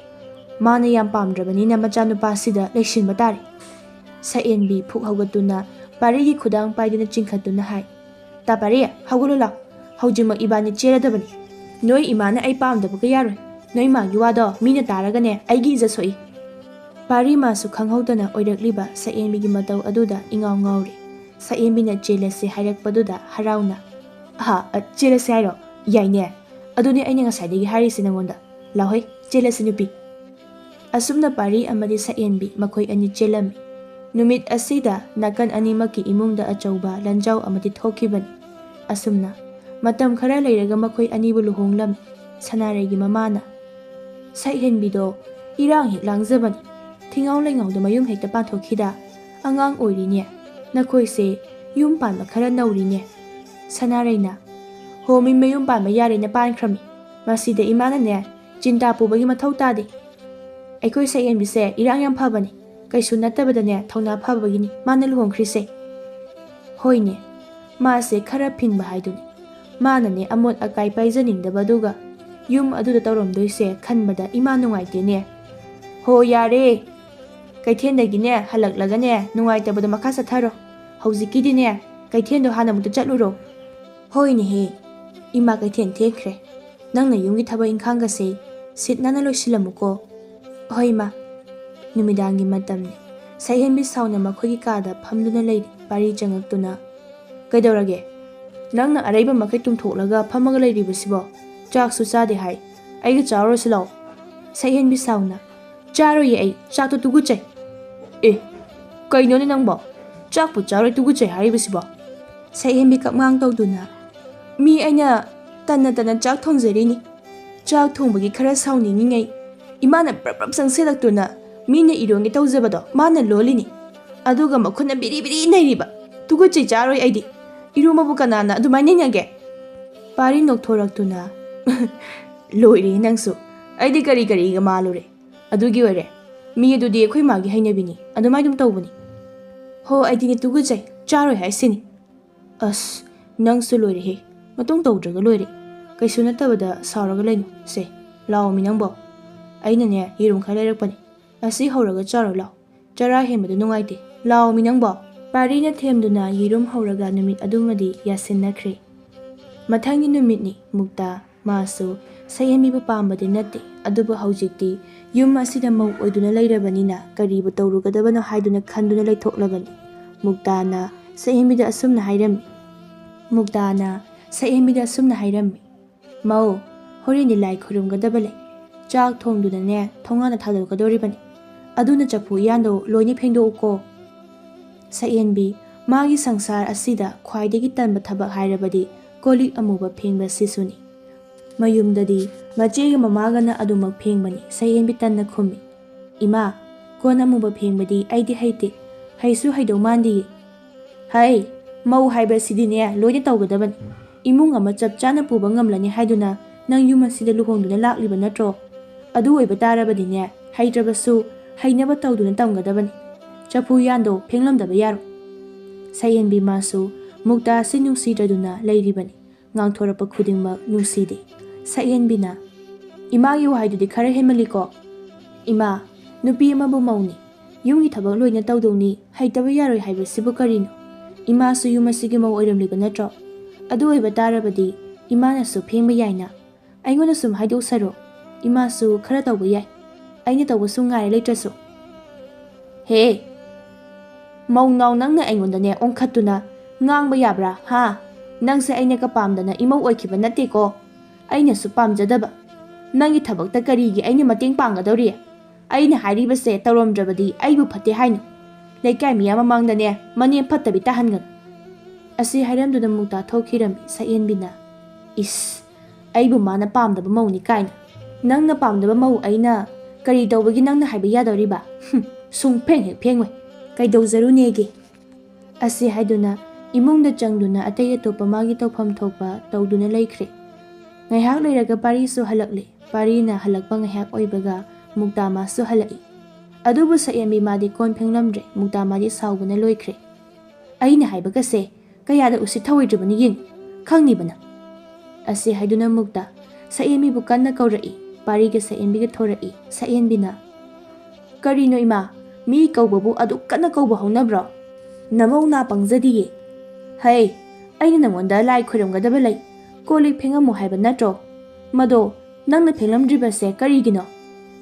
ꯃꯥꯅ ꯌꯥꯝ ꯄꯥꯝꯗ꯭ꯔꯕꯅꯤꯅ ꯃꯆꯥꯅꯨꯄꯥꯁꯤꯗ ꯂꯩꯁꯤꯟꯕ ꯇꯥꯔꯦ꯫" ꯁꯛꯌꯦꯟꯕꯤ ꯐꯨꯛ ꯍꯧꯒꯠꯇꯨꯅ ꯄꯥꯔꯤꯒꯤ ꯈꯨꯗꯥꯡ ꯄꯥꯏꯗꯨꯅ ꯆꯤꯡꯈꯠꯇꯨꯅ ꯍꯥꯏ, "ꯇꯥ ꯄꯥꯔꯤ, ꯍꯧꯒꯠꯂꯨ ꯂꯥꯎ꯫ ꯍꯧꯖꯤꯛꯃꯛ ꯏꯕꯥꯅꯤ ꯆꯦꯜꯂꯗꯕꯅꯤ꯫ ꯅꯣꯏ ꯏꯃꯥꯅ ꯑꯩ ꯄꯥꯝꯗꯕꯒ ꯌꯥꯔꯣꯏ꯫ ꯅꯣꯏ ꯃꯥꯒꯤ ꯋꯥꯗꯣ ꯃꯤꯅ ꯇꯥꯔꯒꯅꯦ ꯑꯩꯒꯤ ꯏꯖꯠ ꯁꯣꯛꯏ꯫ ꯄꯥꯔꯤ ꯃꯥꯁꯨ ꯈꯪꯍꯧꯗꯅ ꯑꯣꯏꯔꯛꯂꯤꯕ ꯁꯛꯍꯦꯟꯕꯤꯒꯤ ꯃꯇꯧ ꯑꯗꯨꯗ ꯏꯉꯥꯎ ꯉꯥꯎꯔꯤ꯫ ꯁꯛꯍꯦꯟꯕꯤꯅ ꯆꯦꯜꯂꯁꯦ ꯍꯥꯏꯔꯛꯄꯗꯨꯗ ꯍꯔꯥꯎꯅ, "ꯑꯍꯥ, ꯑ, ꯆꯦꯜꯂꯁꯦ ꯍꯥꯏꯔꯣ? ꯌꯥꯏꯅꯦ꯫ ꯑꯗꯨꯅꯦ ꯑꯩꯅ ꯉꯁꯥꯏꯗꯒꯤ ꯍꯥꯏꯔꯤꯁꯦ ꯅꯪꯉꯣꯟꯗ꯫ ꯂꯥꯎꯍꯩ, ꯆꯦꯜꯂꯁꯤ ꯅꯨꯄꯤ꯫" ꯑꯁꯨꯝꯅ ꯄꯥꯔꯤ ꯑꯃꯗꯤ ꯁꯛꯍꯦꯟꯕꯤ ꯃꯈꯣꯏ ꯑꯅꯤ ꯆꯦꯜꯂꯝꯃꯤ꯫ ꯅꯨꯃꯤꯠ ꯑꯁꯤꯗ ꯅꯥꯀꯟ ꯑꯅꯤꯃꯛꯀꯤ ꯏꯃꯨꯡꯗ ꯑꯆꯧꯕ ꯂꯟꯖꯥꯎ ꯑꯃꯗꯤ ꯊꯣꯛꯈꯤꯕꯅꯤ꯫ ꯑꯁꯨꯝꯅ ꯃꯇꯝ ꯈꯔ ꯂꯩꯔꯒ ꯃꯈꯣꯏ ꯑꯅꯤꯕꯨ ꯂꯨꯍꯣꯡꯂꯝꯃꯤ꯫ ꯁꯅꯥꯔꯩꯒꯤ ꯃꯃꯥꯅ, "ꯁꯛꯍꯦꯟꯕꯤꯗꯣ ꯏꯔꯥꯡ ꯍꯦꯛ ꯂꯥꯡꯖꯕꯅꯤ꯫ ꯊꯤꯉꯥꯎ ꯂꯩꯉꯥꯎꯗ ꯃꯌꯨꯝ ꯍꯦꯛꯇ ꯄꯥꯟꯊꯣꯛꯈꯤꯗ꯫ ꯑꯉꯥꯡ ꯑꯣꯏꯔꯤꯅꯦ꯫ ꯅꯈꯣꯏꯁꯦ ꯌꯨꯝ ꯄꯥꯟꯕ ꯈꯔ ꯅꯧꯔꯤꯅꯦ꯫" ꯁꯅꯥꯔꯩꯅ, "ꯍꯣ, ꯃꯤ ꯃꯌꯨꯝ ꯄꯥꯟꯕ ꯌꯥꯔꯦꯅ ꯄꯥꯟꯈ꯭ꯔꯃꯤ꯫ ꯃꯁꯤꯗ ꯏꯃꯥꯅꯅꯦ ꯆꯤꯟꯇꯥ ꯄꯨꯕꯒꯤ ꯃꯊꯧ ꯇꯥꯗꯦ꯫ ꯑꯩꯈꯣꯏ ꯁꯛꯍꯦꯟꯕꯤꯁꯦ ꯏꯔꯥꯡ ꯌꯥꯝ ꯐꯕꯅꯤ꯫ ꯀꯩꯁꯨ ꯅꯠꯇꯕꯗꯅꯦ ꯊꯧꯅꯥ ꯐꯕꯒꯤꯅꯤ ꯃꯥꯅ ꯂꯨꯍꯣꯡꯈ꯭ꯔꯤꯁꯦ꯫" ꯍꯣꯏꯅꯦ, ꯃꯥꯁꯦ ꯈꯔ ꯐꯤꯡꯕ ꯍꯥꯏꯗꯨꯅꯤ꯫ ꯃꯥꯅꯅꯦ ꯑꯃꯣꯠ ꯑꯀꯥꯏ ꯄꯥꯏꯖꯅꯤꯡꯗꯕꯗꯨꯒ ꯌꯨꯝ ꯑꯗꯨꯗ ꯇꯧꯔꯝꯗꯣꯏꯁꯦ ꯈꯟꯕꯗ ꯏꯃꯥ ꯅꯨꯡꯉꯥꯏꯇꯦꯅꯦ꯫ "ꯍꯣ, ꯌꯥꯔꯦ꯫ ꯀꯩꯊꯦꯜꯗꯒꯤꯅꯦ ꯍꯜꯂꯛꯂꯒꯅꯦ ꯅꯨꯡꯉꯥꯏꯇꯕꯗꯣ ꯃꯈꯥ ꯆꯠꯊꯔꯣ꯫ ꯍꯧꯖꯤꯛꯀꯤꯗꯤꯅꯦ ꯀꯩꯊꯦꯜꯗꯣ ꯍꯥꯟꯅ ꯑꯃꯨꯛꯇ ꯆꯠꯂꯨꯔꯣ꯫" "ꯍꯣꯏꯅꯦꯍꯦ, ꯏꯃꯥ ꯀꯩꯊꯦꯜ ꯊꯦꯡꯈ꯭ꯔꯦ꯫ ꯅꯪꯅ ꯌꯨꯝꯒꯤ ꯊꯕꯛ ꯏꯪꯈꯥꯡꯒꯁꯦ ꯁꯤꯠ ꯅꯥꯟꯅ ꯂꯣꯏꯁꯤꯜꯂꯝꯃꯨꯀꯣ꯫" "ꯍꯣꯏ, ꯏꯃꯥ꯫" ꯅꯨꯃꯤꯗꯥꯡꯒꯤ ꯃꯇꯝꯅꯤ꯫ ꯁꯛꯍꯦꯟꯕꯤ ꯁꯥꯎꯅ ꯃꯈꯣꯏꯒꯤ ꯀꯥꯗ ꯐꯝꯗꯨꯅ ꯂꯩꯔꯤ꯫ ꯄꯥꯔꯤ ꯆꯪꯉꯛꯇꯨꯅ, "ꯀꯩꯗꯧꯔꯒꯦ? ꯅꯪꯅ ꯑꯔꯩꯕ ꯃꯈꯩ ꯇꯨꯝꯊꯣꯛꯂꯒ ꯐꯝꯃꯒ ꯂꯩꯔꯤꯕꯁꯤꯕꯣ? ꯆꯥꯛꯁꯨ ꯆꯥꯗꯦ ꯍꯥꯏ꯫ ꯑꯩꯒ ꯆꯥꯔꯨꯔꯁꯤ ꯂꯥꯛꯑꯣ꯫" ꯁꯛꯍꯦꯟꯕꯤ ꯁꯥꯎꯅ, "ꯆꯥꯔꯣꯏꯌꯦ ꯑꯩ, ꯆꯥꯛꯇꯣ ꯇꯨꯒꯨꯠꯆꯩ꯫" "ꯑꯦ, ꯀꯩꯅꯣꯅꯦ ꯅꯪꯕꯣ? ꯆꯥꯛꯄꯨ ꯆꯥꯔꯣꯏ ꯇꯨꯒꯨꯠꯆꯩ ꯍꯥꯏꯔꯤꯕꯁꯤꯕꯣ?" ꯁꯛꯍꯦꯟꯕꯤ ꯀꯛꯃꯥꯡ ꯇꯧꯗꯨꯅ, "ꯃꯤ ꯑꯩꯅ ꯇꯟꯅ ꯇꯟꯅ ꯆꯥꯛ ꯊꯣꯡꯖꯔꯤꯅꯤ꯫ ꯆꯥꯛ ꯊꯣꯡꯕꯒꯤ ꯈꯔ ꯁꯥꯎꯅꯤꯡꯉꯤꯉꯩ ꯏꯃꯥꯅ ꯄ꯭ꯔꯞ ꯄ꯭ꯔꯞ ꯆꯪꯁꯤꯜꯂꯛꯇꯨꯅ ꯃꯤꯅ ꯏꯔꯣꯟꯒꯦ ꯇꯧꯖꯕꯗꯣ ꯃꯥꯅ ꯂꯣꯜꯂꯤꯅꯤ꯫ ꯑꯗꯨꯒ ꯃꯈꯨꯠꯅ ꯕꯤꯔꯤ ꯕꯤꯔꯤ ꯅꯩꯔꯤꯕ꯫ ꯇꯨꯒꯨꯠꯆꯩ, ꯆꯥꯔꯣꯏ ꯑꯩꯗꯤ꯫ ꯏꯔꯣꯝꯕꯕꯨ ꯀꯅꯥꯅ ꯑꯗꯨꯃꯥꯏꯅ ꯅꯩꯅꯒꯦ?" ꯄꯥꯔꯤ ꯅꯣꯛꯊꯣꯔꯛꯇꯨꯅ, "ꯂꯣꯏꯔꯦ ꯅꯪꯁꯨ꯫ ꯑꯩꯗꯤ ꯀꯔꯤ ꯀꯔꯤꯒ ꯃꯥꯜꯂꯨꯔꯦ꯫ ꯑꯗꯨꯒꯤ ꯑꯣꯏꯔꯦ꯫ ꯃꯤ ꯑꯗꯨꯗꯤ ꯑꯩꯈꯣꯏ ꯃꯥꯒꯤ ꯍꯩꯅꯕꯤꯅꯤ꯫ ꯑꯗꯨꯃꯥꯏ ꯑꯗꯨꯝ ꯇꯧꯕꯅꯤ꯫" "ꯍꯣ, ꯑꯩꯗꯤꯅꯦ ꯇꯨꯒꯨꯠꯆꯩ, ꯆꯥꯔꯣꯏ ꯍꯥꯏꯁꯤꯅꯤ꯫" "ꯑꯁ, ꯅꯪꯁꯨ ꯂꯣꯏꯔꯦꯍꯦ꯫ ꯃꯇꯨꯡ ꯇꯧꯗ꯭ꯔꯒ ꯂꯣꯏꯔꯦ꯫ ꯀꯩꯁꯨ ꯅꯠꯇꯕꯗ ꯁꯥꯎꯔꯒ ꯂꯩꯅꯨ꯫ ꯁꯦ, ꯂꯥꯛꯑꯣꯃꯤ ꯅꯪꯕꯣ꯫ ꯑꯩꯅꯅꯦ ꯌꯦꯔꯨꯝ ꯈꯔ ꯂꯩꯔꯛꯄꯅꯤ꯫ ꯑꯁꯤ ꯍꯧꯔꯒ ꯆꯥꯔꯣ ꯂꯥꯛꯑꯣ꯫ ꯆꯔꯥ ꯍꯦꯟꯕꯗꯣ ꯅꯨꯡꯉꯥꯏꯇꯦ꯫ ꯂꯥꯛꯑꯣꯃꯤ ꯅꯪꯕꯣ꯫" ꯄꯥꯔꯤꯅ ꯊꯦꯝꯗꯨꯅ ꯌꯦꯔꯨꯝ ꯍꯧꯔꯒ ꯅꯨꯃꯤꯠ ꯑꯗꯨꯃꯗꯤ ꯌꯥꯁꯤꯟꯅꯈ꯭ꯔꯦ꯫ ꯃꯊꯪꯒꯤ ꯅꯨꯃꯤꯠꯅꯤ꯫ ꯃꯨꯛꯇꯥ ꯃꯥꯁꯨ ꯁꯛꯍꯦꯟꯕꯤꯕꯨ ꯄꯥꯝꯕꯗꯤ ꯅꯠꯇꯦ, ꯑꯗꯨꯕꯨ ꯍꯧꯖꯤꯛꯇꯤ ꯌꯨꯝ ꯑꯁꯤꯗ ꯃꯧ ꯑꯣꯏꯗꯨꯅ ꯂꯩꯔꯕꯅꯤꯅ ꯀꯔꯤꯕꯨ ꯇꯧꯔꯨꯒꯗꯕꯅꯣ ꯍꯥꯏꯗꯨꯅ ꯈꯟꯗꯨꯅ ꯂꯩꯊꯣꯛꯂꯕꯅꯤ꯫ ꯃꯨꯛꯇꯥꯅ ꯁꯛꯍꯦꯟꯕꯤꯗ ꯑꯁꯨꯝꯅ ꯍꯥꯏꯔꯝꯃꯤ꯫ ꯃꯨꯛꯇꯥꯅ ꯁꯛꯍꯦꯟꯕꯤꯗ ꯑꯁꯨꯝꯅ ꯍꯥꯏꯔꯝꯃꯤ, "ꯃꯧ, ꯍꯣꯔꯦꯟꯗꯤ ꯂꯥꯏ ꯈꯨꯔꯨꯝꯒꯗꯕ ꯂꯩ꯫ ꯆꯥꯛ ꯊꯣꯡꯗꯨꯅꯅꯦ ꯊꯣꯡꯒꯥꯟꯗ ꯊꯥꯗꯣꯛꯀꯗꯧꯔꯤꯕꯅꯤ꯫ ꯑꯗꯨꯅ ꯆꯐꯨ ꯎꯌꯥꯟꯗꯣ ꯂꯣꯏꯅ ꯐꯦꯡꯗꯣꯛꯎꯀꯣ꯫" ꯁꯛꯍꯦꯟꯕꯤ, ꯃꯥꯒꯤ ꯁꯪꯁꯥꯔ ꯑꯁꯤꯗ ꯈ꯭ꯋꯥꯏꯗꯒꯤ ꯇꯟꯕ ꯊꯕꯛ ꯍꯥꯏꯔꯕꯗꯤ ꯀꯣꯜꯂꯤꯛ ꯑꯃꯨꯕ ꯐꯦꯡꯕ ꯁꯤꯁꯨꯅꯤ꯫ ꯃꯌꯨꯝꯗꯗꯤ ꯃꯆꯦꯒ ꯃꯃꯥꯒꯅ ꯑꯗꯨꯃꯛ ꯐꯦꯡꯕꯅꯤ꯫ ꯁꯛꯍꯦꯟꯕꯤ ꯇꯟꯅ ꯈꯨꯝꯃꯤ, "ꯏꯃꯥ, ꯀꯣꯟ ꯑꯃꯨꯕ ꯐꯦꯡꯕꯗꯤ ꯑꯩꯗꯤ ꯍꯩꯇꯦ, ꯍꯩꯁꯨ ꯍꯩꯗꯧ ꯃꯥꯟꯗꯤꯌꯦ꯫" "ꯍꯩ, ꯃꯧ ꯍꯥꯏꯕꯁꯤꯗꯤꯅꯦ ꯂꯣꯏꯅ ꯇꯧꯒꯗꯕꯅꯤ꯫ ꯏꯃꯨꯡ ꯑꯃ ꯆꯞ ꯆꯥꯅ ꯄꯨꯕ ꯉꯝꯂꯅꯤ ꯍꯥꯏꯗꯨꯅ ꯅꯪ ꯌꯨꯝ ꯑꯁꯤꯗ ꯂꯨꯍꯣꯡꯗꯨꯅ ꯂꯥꯛꯂꯤꯕ ꯅꯠꯇ꯭ꯔꯣ? ꯑꯗꯨ ꯑꯣꯏꯕ ꯇꯥꯔꯕꯗꯤꯅꯦ ꯍꯩꯇ꯭ꯔꯕꯁꯨ ꯍꯩꯅꯕ ꯇꯧꯗꯨꯅ ꯇꯝꯒꯗꯕꯅꯤ꯫ ꯆꯐꯨ ꯎꯌꯥꯟꯗꯣ ꯐꯦꯡꯂꯝꯗꯕ ꯌꯥꯔꯣꯏ꯫" ꯁꯛꯍꯦꯟꯕꯤ ꯃꯥꯁꯨ ꯃꯨꯛꯇꯥ ꯑꯁꯤ ꯅꯨꯡꯁꯤꯗ꯭ꯔꯗꯨꯅ ꯂꯩꯔꯤꯕꯅꯤ꯫ ꯉꯥꯡꯊꯣꯔꯛꯄ ꯈꯨꯗꯤꯡꯃꯛ ꯅꯨꯡꯁꯤꯗꯦ꯫ ꯁꯛꯍꯦꯟꯕꯤꯅ, "ꯏꯃꯥꯒꯤ ꯋꯥꯍꯩꯗꯨꯗꯤ ꯈꯔ ꯍꯦꯟꯃꯜꯂꯤꯀꯣ꯫ ꯏꯃꯥ, ꯅꯨꯄꯤ ꯑꯃꯕꯨ ꯃꯧꯅꯤ, ꯌꯨꯝꯒꯤ ꯊꯕꯛ ꯂꯣꯏꯅ ꯇꯧꯗꯧꯅꯤ, ꯍꯩꯇꯕ ꯌꯥꯔꯣꯏ ꯍꯥꯏꯕꯁꯤꯕꯨ ꯀꯔꯤꯅꯣ? ꯏꯃꯥꯁꯨ ꯌꯨꯝ ꯑꯁꯤꯒꯤ ꯃꯧ ꯑꯣꯏꯔꯝꯂꯤꯕ ꯅꯠꯇ꯭ꯔꯣ? ꯑꯗꯨ ꯑꯣꯏꯕ ꯇꯥꯔꯕꯗꯤ ꯏꯃꯥꯅꯁꯨ ꯐꯦꯡꯕ ꯌꯥꯏꯅ꯫ ꯑꯩꯉꯣꯟꯗ ꯁꯨꯝ ꯍꯥꯏꯗꯣꯛꯆꯔꯣ, ꯏꯃꯥꯁꯨ ꯈꯔ ꯇꯧꯕ ꯌꯥꯏ, ꯑꯩꯅ ꯇꯧꯕꯁꯨ ꯉꯥꯏꯔ ꯂꯩꯇ꯭ꯔꯁꯨ꯫" "ꯍꯦ, ꯃꯧ ꯅꯥꯎ, ꯅꯪꯅ ꯑꯩꯉꯣꯟꯗꯅꯦ ꯑꯣꯟꯈꯠꯇꯨꯅ ꯉꯥꯡꯕ ꯌꯥꯕ꯭ꯔꯥ, ꯍꯥ? ꯅꯪꯁꯦ ꯑꯩꯅ ꯀꯄꯥꯝꯗꯅ ꯏꯃꯧ ꯑꯣꯏꯈꯤꯕ ꯅꯠꯇꯦꯀꯣ꯫ ꯑꯩꯅꯁꯨ ꯄꯥꯝꯖꯗꯕ꯫ ꯅꯪꯒꯤ ꯊꯕꯛꯇ ꯀꯔꯤꯒꯤ ꯑꯩꯅ ꯃꯇꯦꯡ ꯄꯥꯡꯒꯗꯧꯔꯤ? ꯑꯩꯅ ꯍꯥꯏꯔꯤꯕꯁꯦ ꯇꯧꯔꯝꯗ꯭ꯔꯕꯗꯤ ꯑꯩꯕꯨ ꯐꯠꯇꯦ ꯍꯥꯏꯅꯨ꯫ ꯂꯩꯀꯥꯏ ꯃꯤꯌꯥꯝ ꯃꯃꯥꯡꯗꯅꯦ ꯃꯅꯦꯝ ꯐꯠꯇꯕꯤ ꯇꯥꯍꯟꯒꯅꯨ꯫" ꯑꯁꯤ ꯍꯥꯏꯔꯝꯗꯨꯅ ꯃꯨꯛꯇꯥ ꯊꯣꯛꯈꯤꯔꯝꯃꯤ꯫ ꯁꯛꯍꯦꯟꯕꯤꯅ, "ꯏꯁ, ꯑꯩꯕꯨ ꯃꯥꯅ ꯄꯥꯝꯗꯕ ꯃꯧꯅꯤ ꯀꯥꯏꯅ꯫ ꯅꯪꯅ ꯄꯥꯝꯗꯕ ꯃꯧ ꯑꯩꯅ ꯀꯔꯤ ꯇꯧꯕꯒꯤ ꯅꯪꯅ ꯍꯥꯏꯕ ꯌꯥꯗꯧꯔꯤꯕ? ꯍꯨꯝ, ꯁꯨꯡ ꯐꯦꯡ ꯍꯦꯛ ꯐꯦꯡꯉꯣꯏ꯫ ꯀꯩꯗꯧꯖꯔꯨꯅꯦꯒꯦ?" ꯑꯁꯤ ꯍꯥꯏꯗꯨꯅ ꯏꯃꯨꯡꯗ ꯆꯪꯗꯨꯅ ꯑꯇꯩ ꯑꯇꯣꯞꯄ ꯃꯥꯒꯤ ꯇꯧꯐꯝ ꯊꯣꯛꯄ ꯇꯧꯗꯨꯅ ꯂꯩꯈ꯭ꯔꯦ꯫ ꯉꯥꯏꯍꯥꯛ ꯂꯩꯔꯒ ꯄꯥꯔꯤꯁꯨ ꯍꯜꯂꯛꯂꯦ꯫ ꯄꯥꯔꯤꯅ ꯍꯜꯂꯛꯄ ꯉꯥꯏꯍꯥꯛ ꯑꯣꯏꯕꯒ ꯃꯨꯛꯇꯥ ꯃꯥꯁꯨ ꯍꯜꯂꯛꯏ꯫ ꯑꯗꯨꯕꯨ ꯁꯛꯍꯦꯟꯕꯤ ꯃꯥꯗꯤ ꯀꯣꯟ ꯐꯦꯡꯂꯝꯗ꯭ꯔꯦ꯫ ꯃꯨꯛꯇꯥ ꯃꯥꯗꯤ ꯁꯥꯎꯕꯅ ꯂꯣꯏꯈ꯭ꯔꯦ꯫ "ꯑꯩꯅ ꯍꯥꯏꯕꯒꯁꯦ ꯀꯌꯥꯗ ꯎꯁꯤꯠ ꯊꯑꯣꯏꯗ꯭ꯔꯕꯅꯤ ꯌꯦꯡꯉꯨ, ꯈꯪꯅꯤꯕ ꯅꯪ꯫" ꯑꯁꯤ ꯍꯥꯏꯗꯨꯅ ꯃꯨꯛꯇ ꯁꯛꯍꯦꯟꯕꯤꯕꯨ ꯀꯟꯅ ꯀꯧꯔꯛꯏ꯫ ꯄꯥꯔꯤꯒ ꯁꯛꯍꯦꯟꯕꯤꯒ ꯊꯣꯔꯛꯏ꯫ ꯁꯛꯍꯦꯟꯕꯤꯅ, "ꯀꯔꯤꯅꯣ ꯏꯃꯥ, ꯃꯤ ꯀꯧꯕꯕꯨ ꯑꯗꯨꯛ ꯀꯟꯅ ꯀꯧꯕ ꯍꯧꯅꯕ꯭ꯔꯣ? ꯅꯃꯧ ꯅꯥ ꯄꯪꯖꯗꯤꯌꯦ꯫ ꯍꯩ, ꯑꯩꯅ ꯅꯉꯣꯟꯗ ꯂꯥꯏ ꯈꯣꯏꯔꯝꯒꯗꯕ ꯂꯩ, "ꯀꯣꯜ ꯂꯤꯛ ꯐꯦꯡꯉꯝꯃꯨ ꯍꯥꯏꯕ ꯅꯠꯇ꯭ꯔꯣ? ꯃꯗꯣ ꯅꯪꯅ ꯐꯦꯡꯂꯝꯗ꯭ꯔꯤꯕꯁꯦ ꯀꯔꯤꯒꯤꯅꯣ?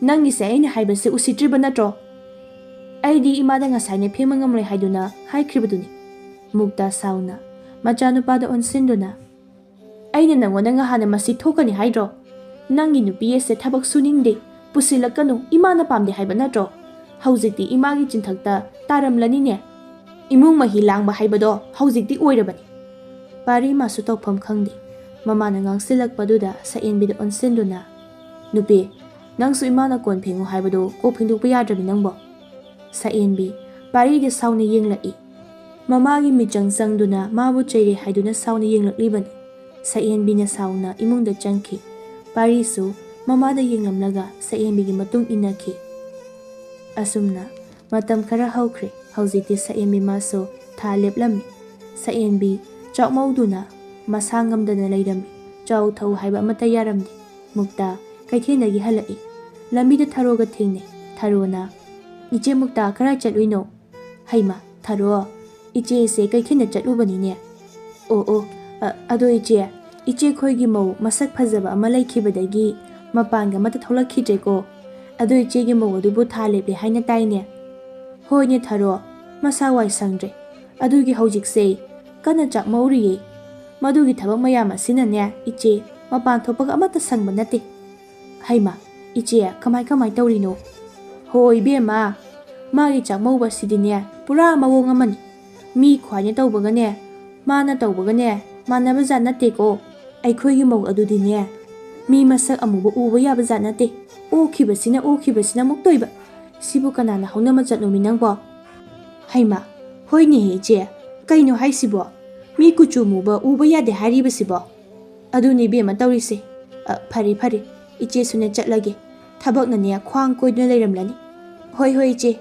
ꯅꯪꯒꯤꯁꯦ ꯑꯩꯅ ꯍꯥꯏꯕꯁꯦ ꯎꯁꯤꯠꯇ꯭ꯔꯤꯕ ꯅꯠꯇ꯭ꯔꯣ? ꯑꯩꯗꯤ ꯏꯃꯥꯗ ꯉꯁꯥꯏꯅ ꯐꯦꯡꯕ ꯉꯝꯂꯣꯏ ꯍꯥꯏꯗꯨꯅ ꯍꯥꯏꯈ꯭ꯔꯤꯕꯗꯨꯅꯤ"꯫ ꯃꯨꯛꯇꯥ ꯁꯥꯎꯅ ꯃꯆꯥꯅꯨꯄꯥꯗ ꯑꯣꯟꯁꯤꯟꯗꯨꯅ, "ꯑꯩꯅ ꯅꯪꯉꯣꯟꯗ ꯉꯍꯥꯟꯅ ꯃꯁꯤ ꯊꯣꯛꯀꯅꯤ ꯍꯥꯏꯗ꯭ꯔꯣ? ꯅꯪꯒꯤ ꯅꯨꯄꯤ ꯑꯁꯦ ꯊꯕꯛ ꯁꯨꯅꯤꯡꯗꯦ, ꯄꯨꯁꯤꯜꯂꯛꯀꯅꯨ, ꯏꯃꯥꯅ ꯄꯥꯝꯗꯦ ꯍꯥꯏꯕ ꯅꯠꯇ꯭ꯔꯣ? ꯍꯧꯖꯤꯛꯇꯤ ꯏꯃꯥꯒꯤ ꯆꯤꯟꯊꯛꯇ ꯇꯥꯔꯝꯂꯅꯤꯅꯦ꯫ ꯏꯃꯨꯡ ꯃꯍꯤ ꯂꯥꯡꯕ ꯍꯥꯏꯕꯗꯣ ꯍꯧꯖꯤꯛꯇꯤ ꯑꯣꯏꯔꯕꯅꯤ"꯫ ꯄꯥꯔꯤꯃꯥꯁꯨ ꯇꯧꯐꯝ ꯈꯪꯗꯦ꯫ ꯃꯃꯥꯅ ꯉꯥꯡꯁꯤꯜꯂꯛꯄꯗꯨꯗ ꯁꯛꯑꯦꯟꯕꯤꯗ ꯑꯣꯟꯁꯤꯟꯗꯨꯅ, "ꯅꯨꯄꯤ, ꯅꯪꯁꯨ ꯏꯃꯥꯅ ꯀꯣꯟ ꯐꯦꯡꯉꯨ ꯍꯥꯏꯕꯗꯣ ꯀꯣꯛ ꯐꯦꯡꯗꯣꯛꯄ ꯌꯥꯗ꯭ꯔꯕꯤ ꯅꯪꯕꯣ?" ꯁꯛꯑꯦꯟꯕꯤ ꯄꯥꯔꯤꯗ ꯁꯥꯎꯅ ꯌꯦꯡꯂꯛꯏ꯫ ꯃꯃꯥꯒꯤ ꯃꯤꯆꯪ ꯆꯪꯗꯨꯅ ꯃꯥꯕꯨ ꯆꯩꯔꯦ ꯍꯥꯏꯗꯨꯅ ꯁꯥꯎꯅ ꯌꯦꯡꯂꯛꯂꯤꯕꯅꯤ꯫ ꯁꯛꯑꯦꯟꯕꯤꯅ ꯁꯥꯎꯅ ꯏꯃꯨꯡꯗ ꯆꯪꯈꯤ꯫ ꯄꯥꯔꯤꯁꯨ ꯃꯃꯥꯗ ꯌꯦꯡꯂꯝꯂꯒ ꯁꯛꯑꯦꯟꯕꯤꯒꯤ ꯃꯇꯨꯡ ꯏꯟꯅꯈꯤ꯫ ꯑꯁꯨꯝꯅ ꯃꯇꯝ ꯈꯔ ꯍꯧꯈ꯭ꯔꯦ꯫ ꯍꯧꯖꯤꯛꯇꯤ ꯁꯛꯑꯦꯟꯕꯤ ꯃꯥꯁꯨ ꯊꯥ ꯂꯦꯞꯂꯝꯃꯤ꯫ ꯁꯛꯑꯦꯟꯕꯤ ꯆꯥꯛꯃꯧꯗꯨꯅ ꯃꯁꯥ ꯉꯝꯗꯅ ꯂꯩꯔꯝꯃꯤ꯫ ꯆꯥꯎ ꯊꯛꯎ ꯍꯥꯏꯕ ꯑꯃꯠꯇ ꯌꯥꯔꯝꯗꯦ꯫ ꯃꯨꯛꯇꯥ ꯀꯩꯊꯦꯜꯗꯒꯤ ꯍꯜꯂꯛꯏ꯫ ꯂꯝꯕꯤꯗ ꯊꯔꯣꯒ ꯊꯦꯡꯅꯩ꯫ ꯊꯔꯣꯅ, "ꯏꯆꯦ ꯃꯨꯛꯇꯥ, ꯀꯔꯥꯏ ꯆꯠꯂꯨꯏꯅꯣ?" "ꯍꯩꯃ, ꯊꯔꯣ, ꯏꯆꯦꯁꯦ ꯀꯩꯊꯦꯜꯗ ꯆꯠꯂꯨꯕꯅꯤꯅꯦ"꯫ "ꯑꯣ, ꯑꯣ, ꯑ, ꯑꯗꯣ ꯏꯆꯦ, ꯏꯆꯦ ꯈꯣꯏꯒꯤ ꯃꯧ ꯃꯁꯛ ꯐꯖꯕ ꯑꯃ ꯂꯩꯈꯤꯕꯗꯒꯤ ꯃꯄꯥꯟꯒ ꯑꯃꯠꯇ ꯊꯣꯛꯂꯛꯈꯤꯗ꯭ꯔꯦꯀꯣ꯫ ꯑꯗꯣ ꯏꯆꯦꯒꯤ ꯃꯧ ꯑꯗꯨꯕꯨ ꯊꯥ ꯂꯦꯞꯂꯦ ꯍꯥꯏꯅ ꯇꯥꯏꯅꯦ"꯫ "ꯍꯣꯏꯅꯦ ꯊꯔꯣ, ꯃꯁꯥ ꯋꯥꯏ ꯁꯪꯗ꯭ꯔꯦ꯫ ꯑꯗꯨꯒꯤ ꯍꯧꯖꯤꯛꯁꯦ ꯀꯟꯅ ꯆꯥꯛꯃꯧꯔꯤꯌꯦ꯫ ꯃꯗꯨꯒꯤ ꯊꯕꯛ ꯃꯌꯥꯝ ꯑꯁꯤꯅꯅꯦ ꯏꯆꯦ, ꯃꯄꯥꯟ ꯊꯣꯛꯄꯒ ꯑꯃꯠꯇ ꯁꯪꯕ ꯅꯠꯇꯦ"꯫ "ꯍꯩꯃ, ꯏꯆꯦ, ꯀꯃꯥꯏ ꯀꯃꯥꯏ ꯇꯧꯔꯤꯅꯣ?" "ꯍꯣ ꯏꯕꯦꯝꯃ, ꯃꯥꯒꯤ ꯆꯥꯛꯃꯧꯕꯁꯤꯗꯤꯅꯦ ꯄꯨꯔꯥ ꯃꯑꯣꯡ ꯑꯃꯅꯤ꯫ ꯃꯤ ꯈ꯭ꯋꯥꯏꯅ ꯇꯧꯕꯒꯅꯦ, ꯃꯥꯅ ꯇꯧꯕꯒꯅꯦ ꯃꯥꯟꯅꯕ ꯖꯥꯠ ꯅꯠꯇꯦꯀꯣ꯫ ꯑꯩꯈꯣꯏꯒꯤ ꯃꯧ ꯑꯗꯨꯗꯤꯅꯦ ꯃꯤ ꯃꯁꯛ ꯑꯃꯨꯕ ꯎꯕ ꯌꯥꯕ ꯖꯥꯠ ꯅꯠꯇꯦ꯫ ꯑꯣꯈꯤꯕꯁꯤꯅ, ꯑꯣꯈꯤꯕꯁꯤꯅ ꯑꯃꯨꯛ ꯇꯣꯏꯕ꯫ ꯁꯤꯕꯨ ꯀꯅꯥꯅ ꯍꯧꯅ ꯃꯆꯠꯅꯣꯃꯤ ꯅꯪꯕꯣ?" "ꯍꯩꯃ, ꯍꯣꯏꯅꯦꯍꯦ ꯏꯆꯦ, ꯀꯩꯅꯣ ꯍꯥꯏꯁꯤꯕꯣ? ꯃꯤ ꯀꯨꯆꯨ ꯃꯨꯕ ꯎꯕ ꯌꯥꯗꯦ ꯍꯥꯏꯔꯤꯕꯁꯤꯕꯣ?" "ꯑꯗꯨꯅꯤ ꯏꯕꯦꯝꯃ ꯇꯧꯔꯤꯁꯦ꯫ ꯑ, ꯐꯔꯦ, ꯐꯔꯦ, ꯏꯆꯦꯁꯨꯅꯦ ꯆꯠꯂꯒꯦ꯫ ꯊꯕꯛꯅꯅꯦ ꯈ꯭ꯋꯥꯡ ꯀꯣꯏꯗꯨꯅ ꯂꯩꯔꯝꯂꯅꯤ"꯫ "ꯍꯣꯏ, ꯍꯣꯏ ꯏꯆꯦ"꯫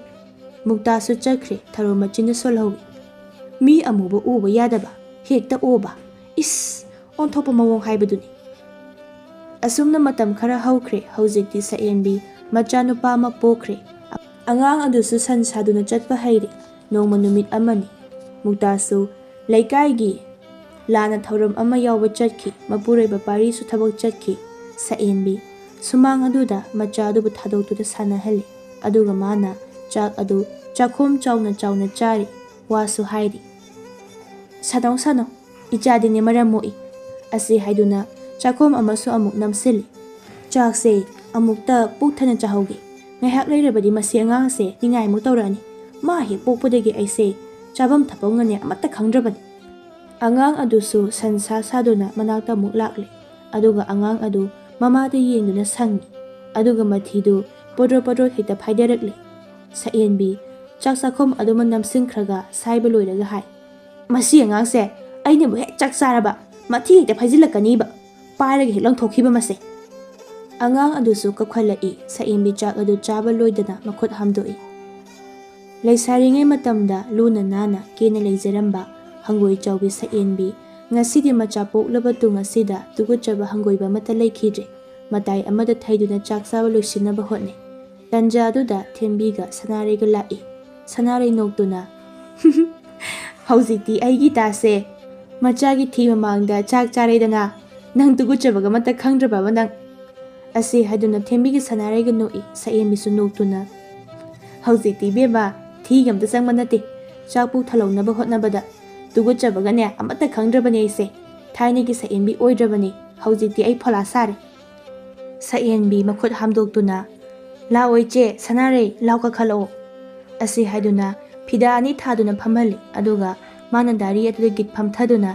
ꯃꯨꯛꯇꯥꯁꯨ ꯆꯠꯈ꯭ꯔꯦ꯫ ꯊꯔꯣ ꯃꯆꯤꯟꯗ ꯁꯣꯜꯍꯧꯏ꯫ ꯃꯤ ꯑꯃꯨꯕ ꯎꯕ ꯌꯥꯗꯕ, ꯍꯦꯛꯇ ꯎꯕ꯫ ꯏꯁ! ꯑꯣꯟꯊꯣꯛꯄ ꯃꯑꯣꯡ ꯍꯥꯏꯕꯗꯨꯅꯤ꯫ ꯑꯁꯨꯝꯅ ꯃꯇꯝ ꯈꯔ ꯍꯧꯈ꯭ꯔꯦ꯫ ꯍꯧꯖꯤꯛꯇꯤ ꯁꯛꯑꯦꯟꯕꯤ ꯃꯆꯥꯅꯨꯄꯥ ꯑꯃ ꯄꯣꯛꯈ꯭ꯔꯦ꯫ ꯑꯉꯥꯡ ꯑꯗꯨꯁꯨ ꯁꯟ ꯁꯥꯗꯨꯅ ꯆꯠꯄ ꯍꯩꯔꯦ꯫ ꯅꯣꯡꯃ ꯅꯨꯃꯤꯠ ꯑꯃꯅꯤ꯫ ꯃꯨꯛꯇꯥꯁꯨ ꯂꯩꯀꯥꯏꯒꯤ ꯂꯥꯟꯅ ꯊꯧꯔꯝ ꯑꯃ ꯌꯥꯎꯕ ꯆꯠꯈꯤ꯫ ꯃꯄꯨꯔꯣꯏꯕ ꯄꯥꯔꯤꯁꯨ ꯊꯕꯛ ꯆꯠꯈꯤ꯫ ꯁꯛꯍꯦꯟꯕꯤ ꯁꯨꯃꯥꯡ ꯑꯗꯨꯗ ꯃꯆꯥ ꯑꯗꯨꯕꯨ ꯊꯥꯗꯣꯛꯇꯨꯅ ꯁꯥꯟꯅꯍꯜꯂꯤ꯫ ꯑꯗꯨꯒ ꯃꯥꯅ ꯆꯥꯛ ꯑꯗꯨ ꯆꯥꯛꯈꯣꯝ ꯆꯥꯎꯅ ꯆꯥꯎꯅ ꯆꯥꯔꯤ꯫ ꯋꯥꯁꯨ ꯍꯥꯏꯔꯤ꯫ "ꯁꯥꯟꯅꯧ, ꯁꯥꯟꯅꯧ, ꯏꯆꯥꯗꯤꯅꯦ ꯃꯔꯝ ꯃꯣꯛꯏ" ꯑꯁꯤ ꯍꯥꯏꯗꯨꯅ ꯆꯥꯛꯈꯣꯝ ꯑꯃꯁꯨ ꯑꯃꯨꯛ ꯅꯝꯁꯤꯜꯂꯤ꯫ "ꯆꯥꯛꯁꯦ ꯑꯃꯨꯛꯇ ꯄꯨꯛ ꯊꯟꯅ ꯆꯥꯍꯧꯒꯦ꯫ ꯉꯥꯏꯍꯥꯛ ꯂꯩꯔꯕꯗꯤ ꯃꯁꯤ ꯑꯉꯥꯡꯁꯦ ꯅꯤꯡꯉꯥꯏꯃꯨꯛ ꯇꯧꯔꯛꯑꯅꯤ꯫ ꯃꯥ ꯍꯦꯛ ꯄꯣꯛꯄꯗꯒꯤ ꯑꯩꯁꯦ ꯆꯥꯐꯝ ꯊꯛꯐꯝꯒꯅꯦ ꯑꯃꯠꯇ ꯈꯪꯗ꯭ꯔꯕꯅꯤ"꯫ ꯑꯉꯥꯡ ꯑꯗꯨꯁꯨ ꯁꯟꯁꯥ ꯁꯥꯗꯨꯅ ꯃꯅꯥꯛꯇ ꯑꯃꯨꯛ ꯂꯥꯛꯂꯦ꯫ ꯑꯗꯨꯒ ꯑꯉꯥꯡ ꯑꯗꯨ ꯃꯃꯥꯗ ꯌꯦꯡꯗꯨꯅ ꯁꯪꯉꯤ꯫ ꯑꯗꯨꯒ ꯃꯊꯤꯗꯨ ꯄꯣꯗ꯭ꯔꯣ ꯄꯣꯗ꯭ꯔꯣ ꯍꯦꯛꯇ ꯐꯥꯏꯗꯔꯛꯂꯦ꯫ ꯁꯛꯍꯦꯟꯕꯤ ꯆꯥꯛ ꯆꯥꯛꯈꯨꯝ ꯑꯗꯨꯃ ꯅꯝꯁꯤꯟꯈ꯭ꯔꯒ ꯁꯥꯏꯕ ꯂꯣꯏꯔꯒ ꯍꯥꯏ, "ꯃꯁꯤ ꯑꯉꯥꯡꯁꯦ ꯑꯩꯅꯕꯨ ꯍꯦꯛ ꯆꯥꯛ ꯆꯥꯔꯕ ꯃꯊꯤ ꯍꯦꯛꯇ ꯐꯥꯏꯖꯤꯜꯂꯛꯀꯅꯤꯕ꯫ ꯄꯥꯏꯔꯒ ꯍꯦꯛ ꯂꯪꯊꯣꯛꯈꯤꯕ ꯃꯁꯦ"꯫ ꯑꯉꯥꯡ ꯑꯗꯨꯁꯨ ꯀꯞꯈꯠꯂꯛꯏ꯫ ꯁꯛꯍꯦꯟꯕꯤ ꯆꯥꯛ ꯑꯗꯨ ꯆꯥꯕ ꯂꯣꯏꯗꯅ ꯃꯈꯨꯠ ꯍꯥꯝꯗꯣꯛꯏ꯫ ꯂꯩꯁꯥꯔꯤꯉꯩ ꯃꯇꯝꯗ ꯂꯨꯅ ꯅꯥꯟꯅ ꯀꯦꯅ ꯂꯩꯖꯔꯝꯕ ꯍꯪꯒꯣꯏ ꯆꯥꯎꯕꯤ ꯁꯛꯍꯦꯟꯕꯤ ꯉꯁꯤꯗꯤ ꯃꯆꯥ ꯄꯣꯛꯂꯕ ꯇꯨꯡ ꯑꯁꯤꯗ ꯇꯨꯀꯠꯆꯕ ꯍꯪꯒꯣꯏꯕ ꯑꯃꯠꯇ ꯂꯩꯈꯤꯗ꯭ꯔꯦ꯫ ꯃꯇꯥꯏ ꯑꯃꯗ ꯊꯩꯗꯨꯅ ꯆꯥꯛ ꯆꯥꯕ ꯂꯣꯏꯁꯤꯟꯅꯕ ꯍꯣꯠꯅꯩ꯫ ꯇꯟꯖꯥ ꯑꯗꯨꯗ ꯊꯦꯝꯕꯤꯒ ꯁꯅꯥꯔꯩꯒ ꯂꯥꯛꯏ꯫ ꯁꯅꯥꯔꯩ ꯅꯣꯛꯇꯨꯅ, "ꯍꯧꯖꯤꯛꯇꯤ ꯑꯩꯒꯤ ꯇꯥꯁꯦ ꯃꯆꯥꯒꯤ ꯊꯤ ꯃꯃꯥꯡꯗ ꯆꯥꯛ ꯆꯥꯔꯦꯗꯅ, ꯅꯪ ꯇꯨꯀꯠꯆꯕꯒ ꯑꯃꯠꯇ ꯈꯪꯗ꯭ꯔꯕꯕ ꯅꯪ?" ꯑꯁꯤ ꯍꯥꯏꯗꯨꯅ ꯊꯦꯝꯕꯤꯒ ꯁꯅꯥꯔꯩꯒ ꯅꯣꯛꯏ꯫ ꯁꯛꯍꯦꯟꯕꯤꯁꯨ ꯅꯣꯛꯇꯨꯅ, "ꯍꯧꯖꯤꯛꯇꯤ ꯏꯕꯦꯝꯃ, ꯊꯤꯒ ꯑꯝꯇ ꯆꯪꯕ ꯅꯠꯇꯦ꯫ ꯆꯥꯛ ꯄꯨꯛ ꯊꯜꯍꯧꯅꯕ ꯍꯣꯠꯅꯕꯗ ꯇꯨꯀꯠꯆꯕꯒꯅꯦ ꯑꯃꯠꯇ ꯈꯪꯗ꯭ꯔꯕꯅꯦ ꯑꯩꯁꯦ꯫ ꯊꯥꯏꯅꯒꯤ ꯁꯛꯍꯦꯟꯕꯤ ꯑꯣꯏꯗ꯭ꯔꯕꯅꯤ꯫ ꯍꯧꯖꯤꯛꯇꯤ ꯑꯩ ꯐꯣꯂꯥ ꯁꯥꯔꯦ"꯫ ꯁꯛꯍꯦꯟꯕꯤ ꯃꯈꯨꯠ ꯍꯥꯝꯗꯣꯛꯇꯨꯅ, "ꯂꯥꯛꯑꯣ ꯏꯆꯦ ꯁꯅꯥꯔꯩ, ꯂꯥꯎ ꯀꯥꯈꯠꯂꯛꯑꯣ"꯫ ꯑꯁꯤ ꯍꯥꯏꯗꯨꯅ ꯐꯤꯗꯥ ꯑꯅꯤ ꯊꯥꯗꯨꯅ ꯐꯝꯍꯜꯂꯤ꯫ ꯑꯗꯨꯒ ꯃꯥꯅ ꯗꯥꯔꯤ ꯑꯗꯨꯗ ꯒꯤꯠ ꯐꯝꯊꯗꯨꯅ,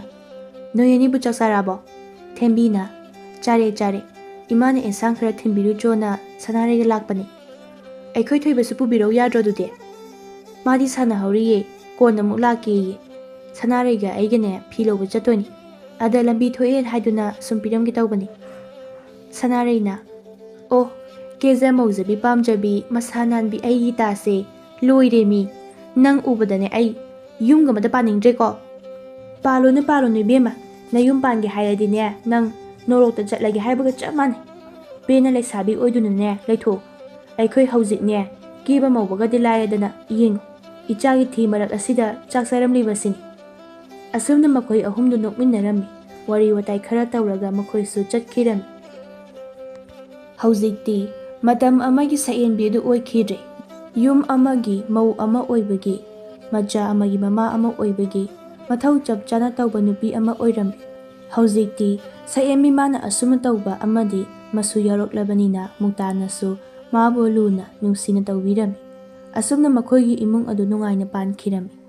"ꯅꯣꯏ ꯑꯅꯤꯕꯨ ꯆꯥꯛ ꯆꯥꯔꯛꯑꯕꯣ?" ꯊꯦꯝꯕꯤꯅ, "ꯆꯥꯔꯦ, ꯆꯥꯔꯦ꯫ ꯏꯃꯥꯅ ꯑꯦꯟꯁꯥꯡ ꯈꯔ ꯊꯤꯟꯕꯤꯔꯨꯆꯣꯅ ꯁꯅꯥꯔꯩꯒ ꯂꯥꯛꯄꯅꯤ꯫ ꯑꯩꯈꯣꯏ ꯊꯣꯏꯕꯁꯨ ꯄꯨꯕꯤꯔꯧ ꯌꯥꯗ꯭ꯔꯣ ꯑꯗꯨꯗꯤ? ꯃꯥꯗꯤ ꯁꯥꯟꯅꯍꯧꯔꯤꯌꯦ, ꯀꯣꯟꯅ ꯑꯃꯨꯛ ꯂꯥꯛꯀꯦꯌꯦ꯫ ꯁꯅꯥꯔꯩꯒ ꯑꯩꯒꯅꯦ ꯐꯤ ꯂꯧꯕ ꯆꯠꯇꯣꯏꯅꯤ꯫ ꯑꯗ ꯂꯝꯕꯤ ꯊꯣꯛꯑꯦ ꯍꯥꯏꯗꯨꯅ ꯁꯨꯝ ꯄꯤꯔꯝꯒꯦ ꯇꯧꯕꯅꯤ"꯫ ꯁꯅꯥꯔꯩꯅ, "ꯑꯣ, ꯀꯦꯖ ꯃꯧꯖꯕꯤ ꯄꯥꯝꯖꯕꯤ, ꯃꯁꯥ ꯅꯥꯟꯕꯤ ꯑꯩꯒꯤ ꯇꯥꯁꯦ, ꯂꯣꯏꯔꯦ ꯃꯤ꯫ ꯅꯪ ꯎꯕꯗꯅꯦ ꯑꯩ ꯌꯨꯝꯒ ꯑꯃꯗ ꯄꯥꯅꯤꯡꯗ꯭ꯔꯦꯀꯣ"꯫ "ꯄꯥꯜꯂꯨꯅꯨ, ꯄꯥꯜꯂꯨꯅꯨ ꯏꯕꯦꯝꯃ, ꯅꯌꯨꯝ ꯄꯥꯟꯒꯦ ꯍꯥꯏꯔꯗꯤꯅꯦ, ꯅꯪ ꯅꯣꯔꯣꯛꯇ ꯆꯠꯂꯒꯦ ꯍꯥꯏꯕꯒ ꯆꯞ ꯃꯥꯟꯅꯩ꯫ ꯄꯦꯟꯅ ꯂꯩꯁꯥꯕꯤ ꯑꯣꯏꯗꯨꯅꯅꯦ ꯂꯩꯊꯣꯛꯎ꯫ ꯑꯩꯈꯣꯏ ꯍꯧꯖꯤꯛꯅꯦ ꯀꯦꯕ ꯃꯧꯕꯒꯗꯤ ꯂꯥꯏꯔꯗꯅ ꯌꯦꯡꯉꯨ, ꯏꯆꯥꯒꯤ ꯊꯤ ꯃꯔꯛ ꯑꯁꯤꯗ ꯆꯥꯛ ꯆꯥꯔꯝꯂꯤꯕꯁꯤꯅꯤ"꯫ ꯑꯁꯨꯝꯅ ꯃꯈꯣꯏ ꯑꯍꯨꯝꯗꯨ ꯅꯣꯛꯃꯤꯟꯅꯔꯝꯃꯤ꯫ ꯋꯥꯔꯤ ꯋꯥꯇꯥꯏ ꯈꯔ ꯇꯧꯔꯒ ꯃꯈꯣꯏꯁꯨ ꯆꯠꯈꯤꯔꯝꯃꯤ꯫ ꯍꯧꯖꯤꯛꯇꯤ ꯃꯇꯝ ꯑꯃꯒꯤ ꯁꯛꯍꯦꯟꯕꯤ ꯑꯗꯨ ꯑꯣꯏꯈꯤꯗ꯭ꯔꯦ꯫ ꯌꯨꯝ ꯑꯃꯒꯤ ꯃꯧ ꯑꯃ ꯑꯣꯏꯕꯒꯤ, ꯃꯆꯥ ꯑꯃꯒꯤ ꯃꯃꯥ ꯑꯃ ꯑꯣꯏꯕꯒꯤ ꯃꯊꯧ ꯆꯞ ꯆꯥꯅ ꯇꯧꯕ ꯅꯨꯄꯤ ꯑꯃ ꯑꯣꯏꯔꯝꯃꯤ꯫ ꯍꯧꯖꯤꯛꯇꯤ ꯁꯛꯍꯦꯟꯕꯤ ꯃꯥꯅ ꯑꯁꯨꯝꯅ ꯇꯧꯕ ꯑꯃꯗꯤ ꯃꯁꯨ ꯌꯥꯎꯔꯛꯂꯕꯅꯤꯅ ꯃꯨꯛꯇꯥꯅꯁꯨ ꯃꯥꯕꯨ ꯂꯨꯅ ꯅꯨꯡꯁꯤꯅ ꯇꯧꯕꯤꯔꯝꯃꯤ꯫ ꯑꯁꯨꯝꯅ ꯃꯈꯣꯏꯒꯤ ꯏꯃꯨꯡ ꯑꯗꯨ ꯅꯨꯡꯉꯥꯏꯅ ꯄꯥꯟꯈꯤꯔꯝꯃꯤ꯫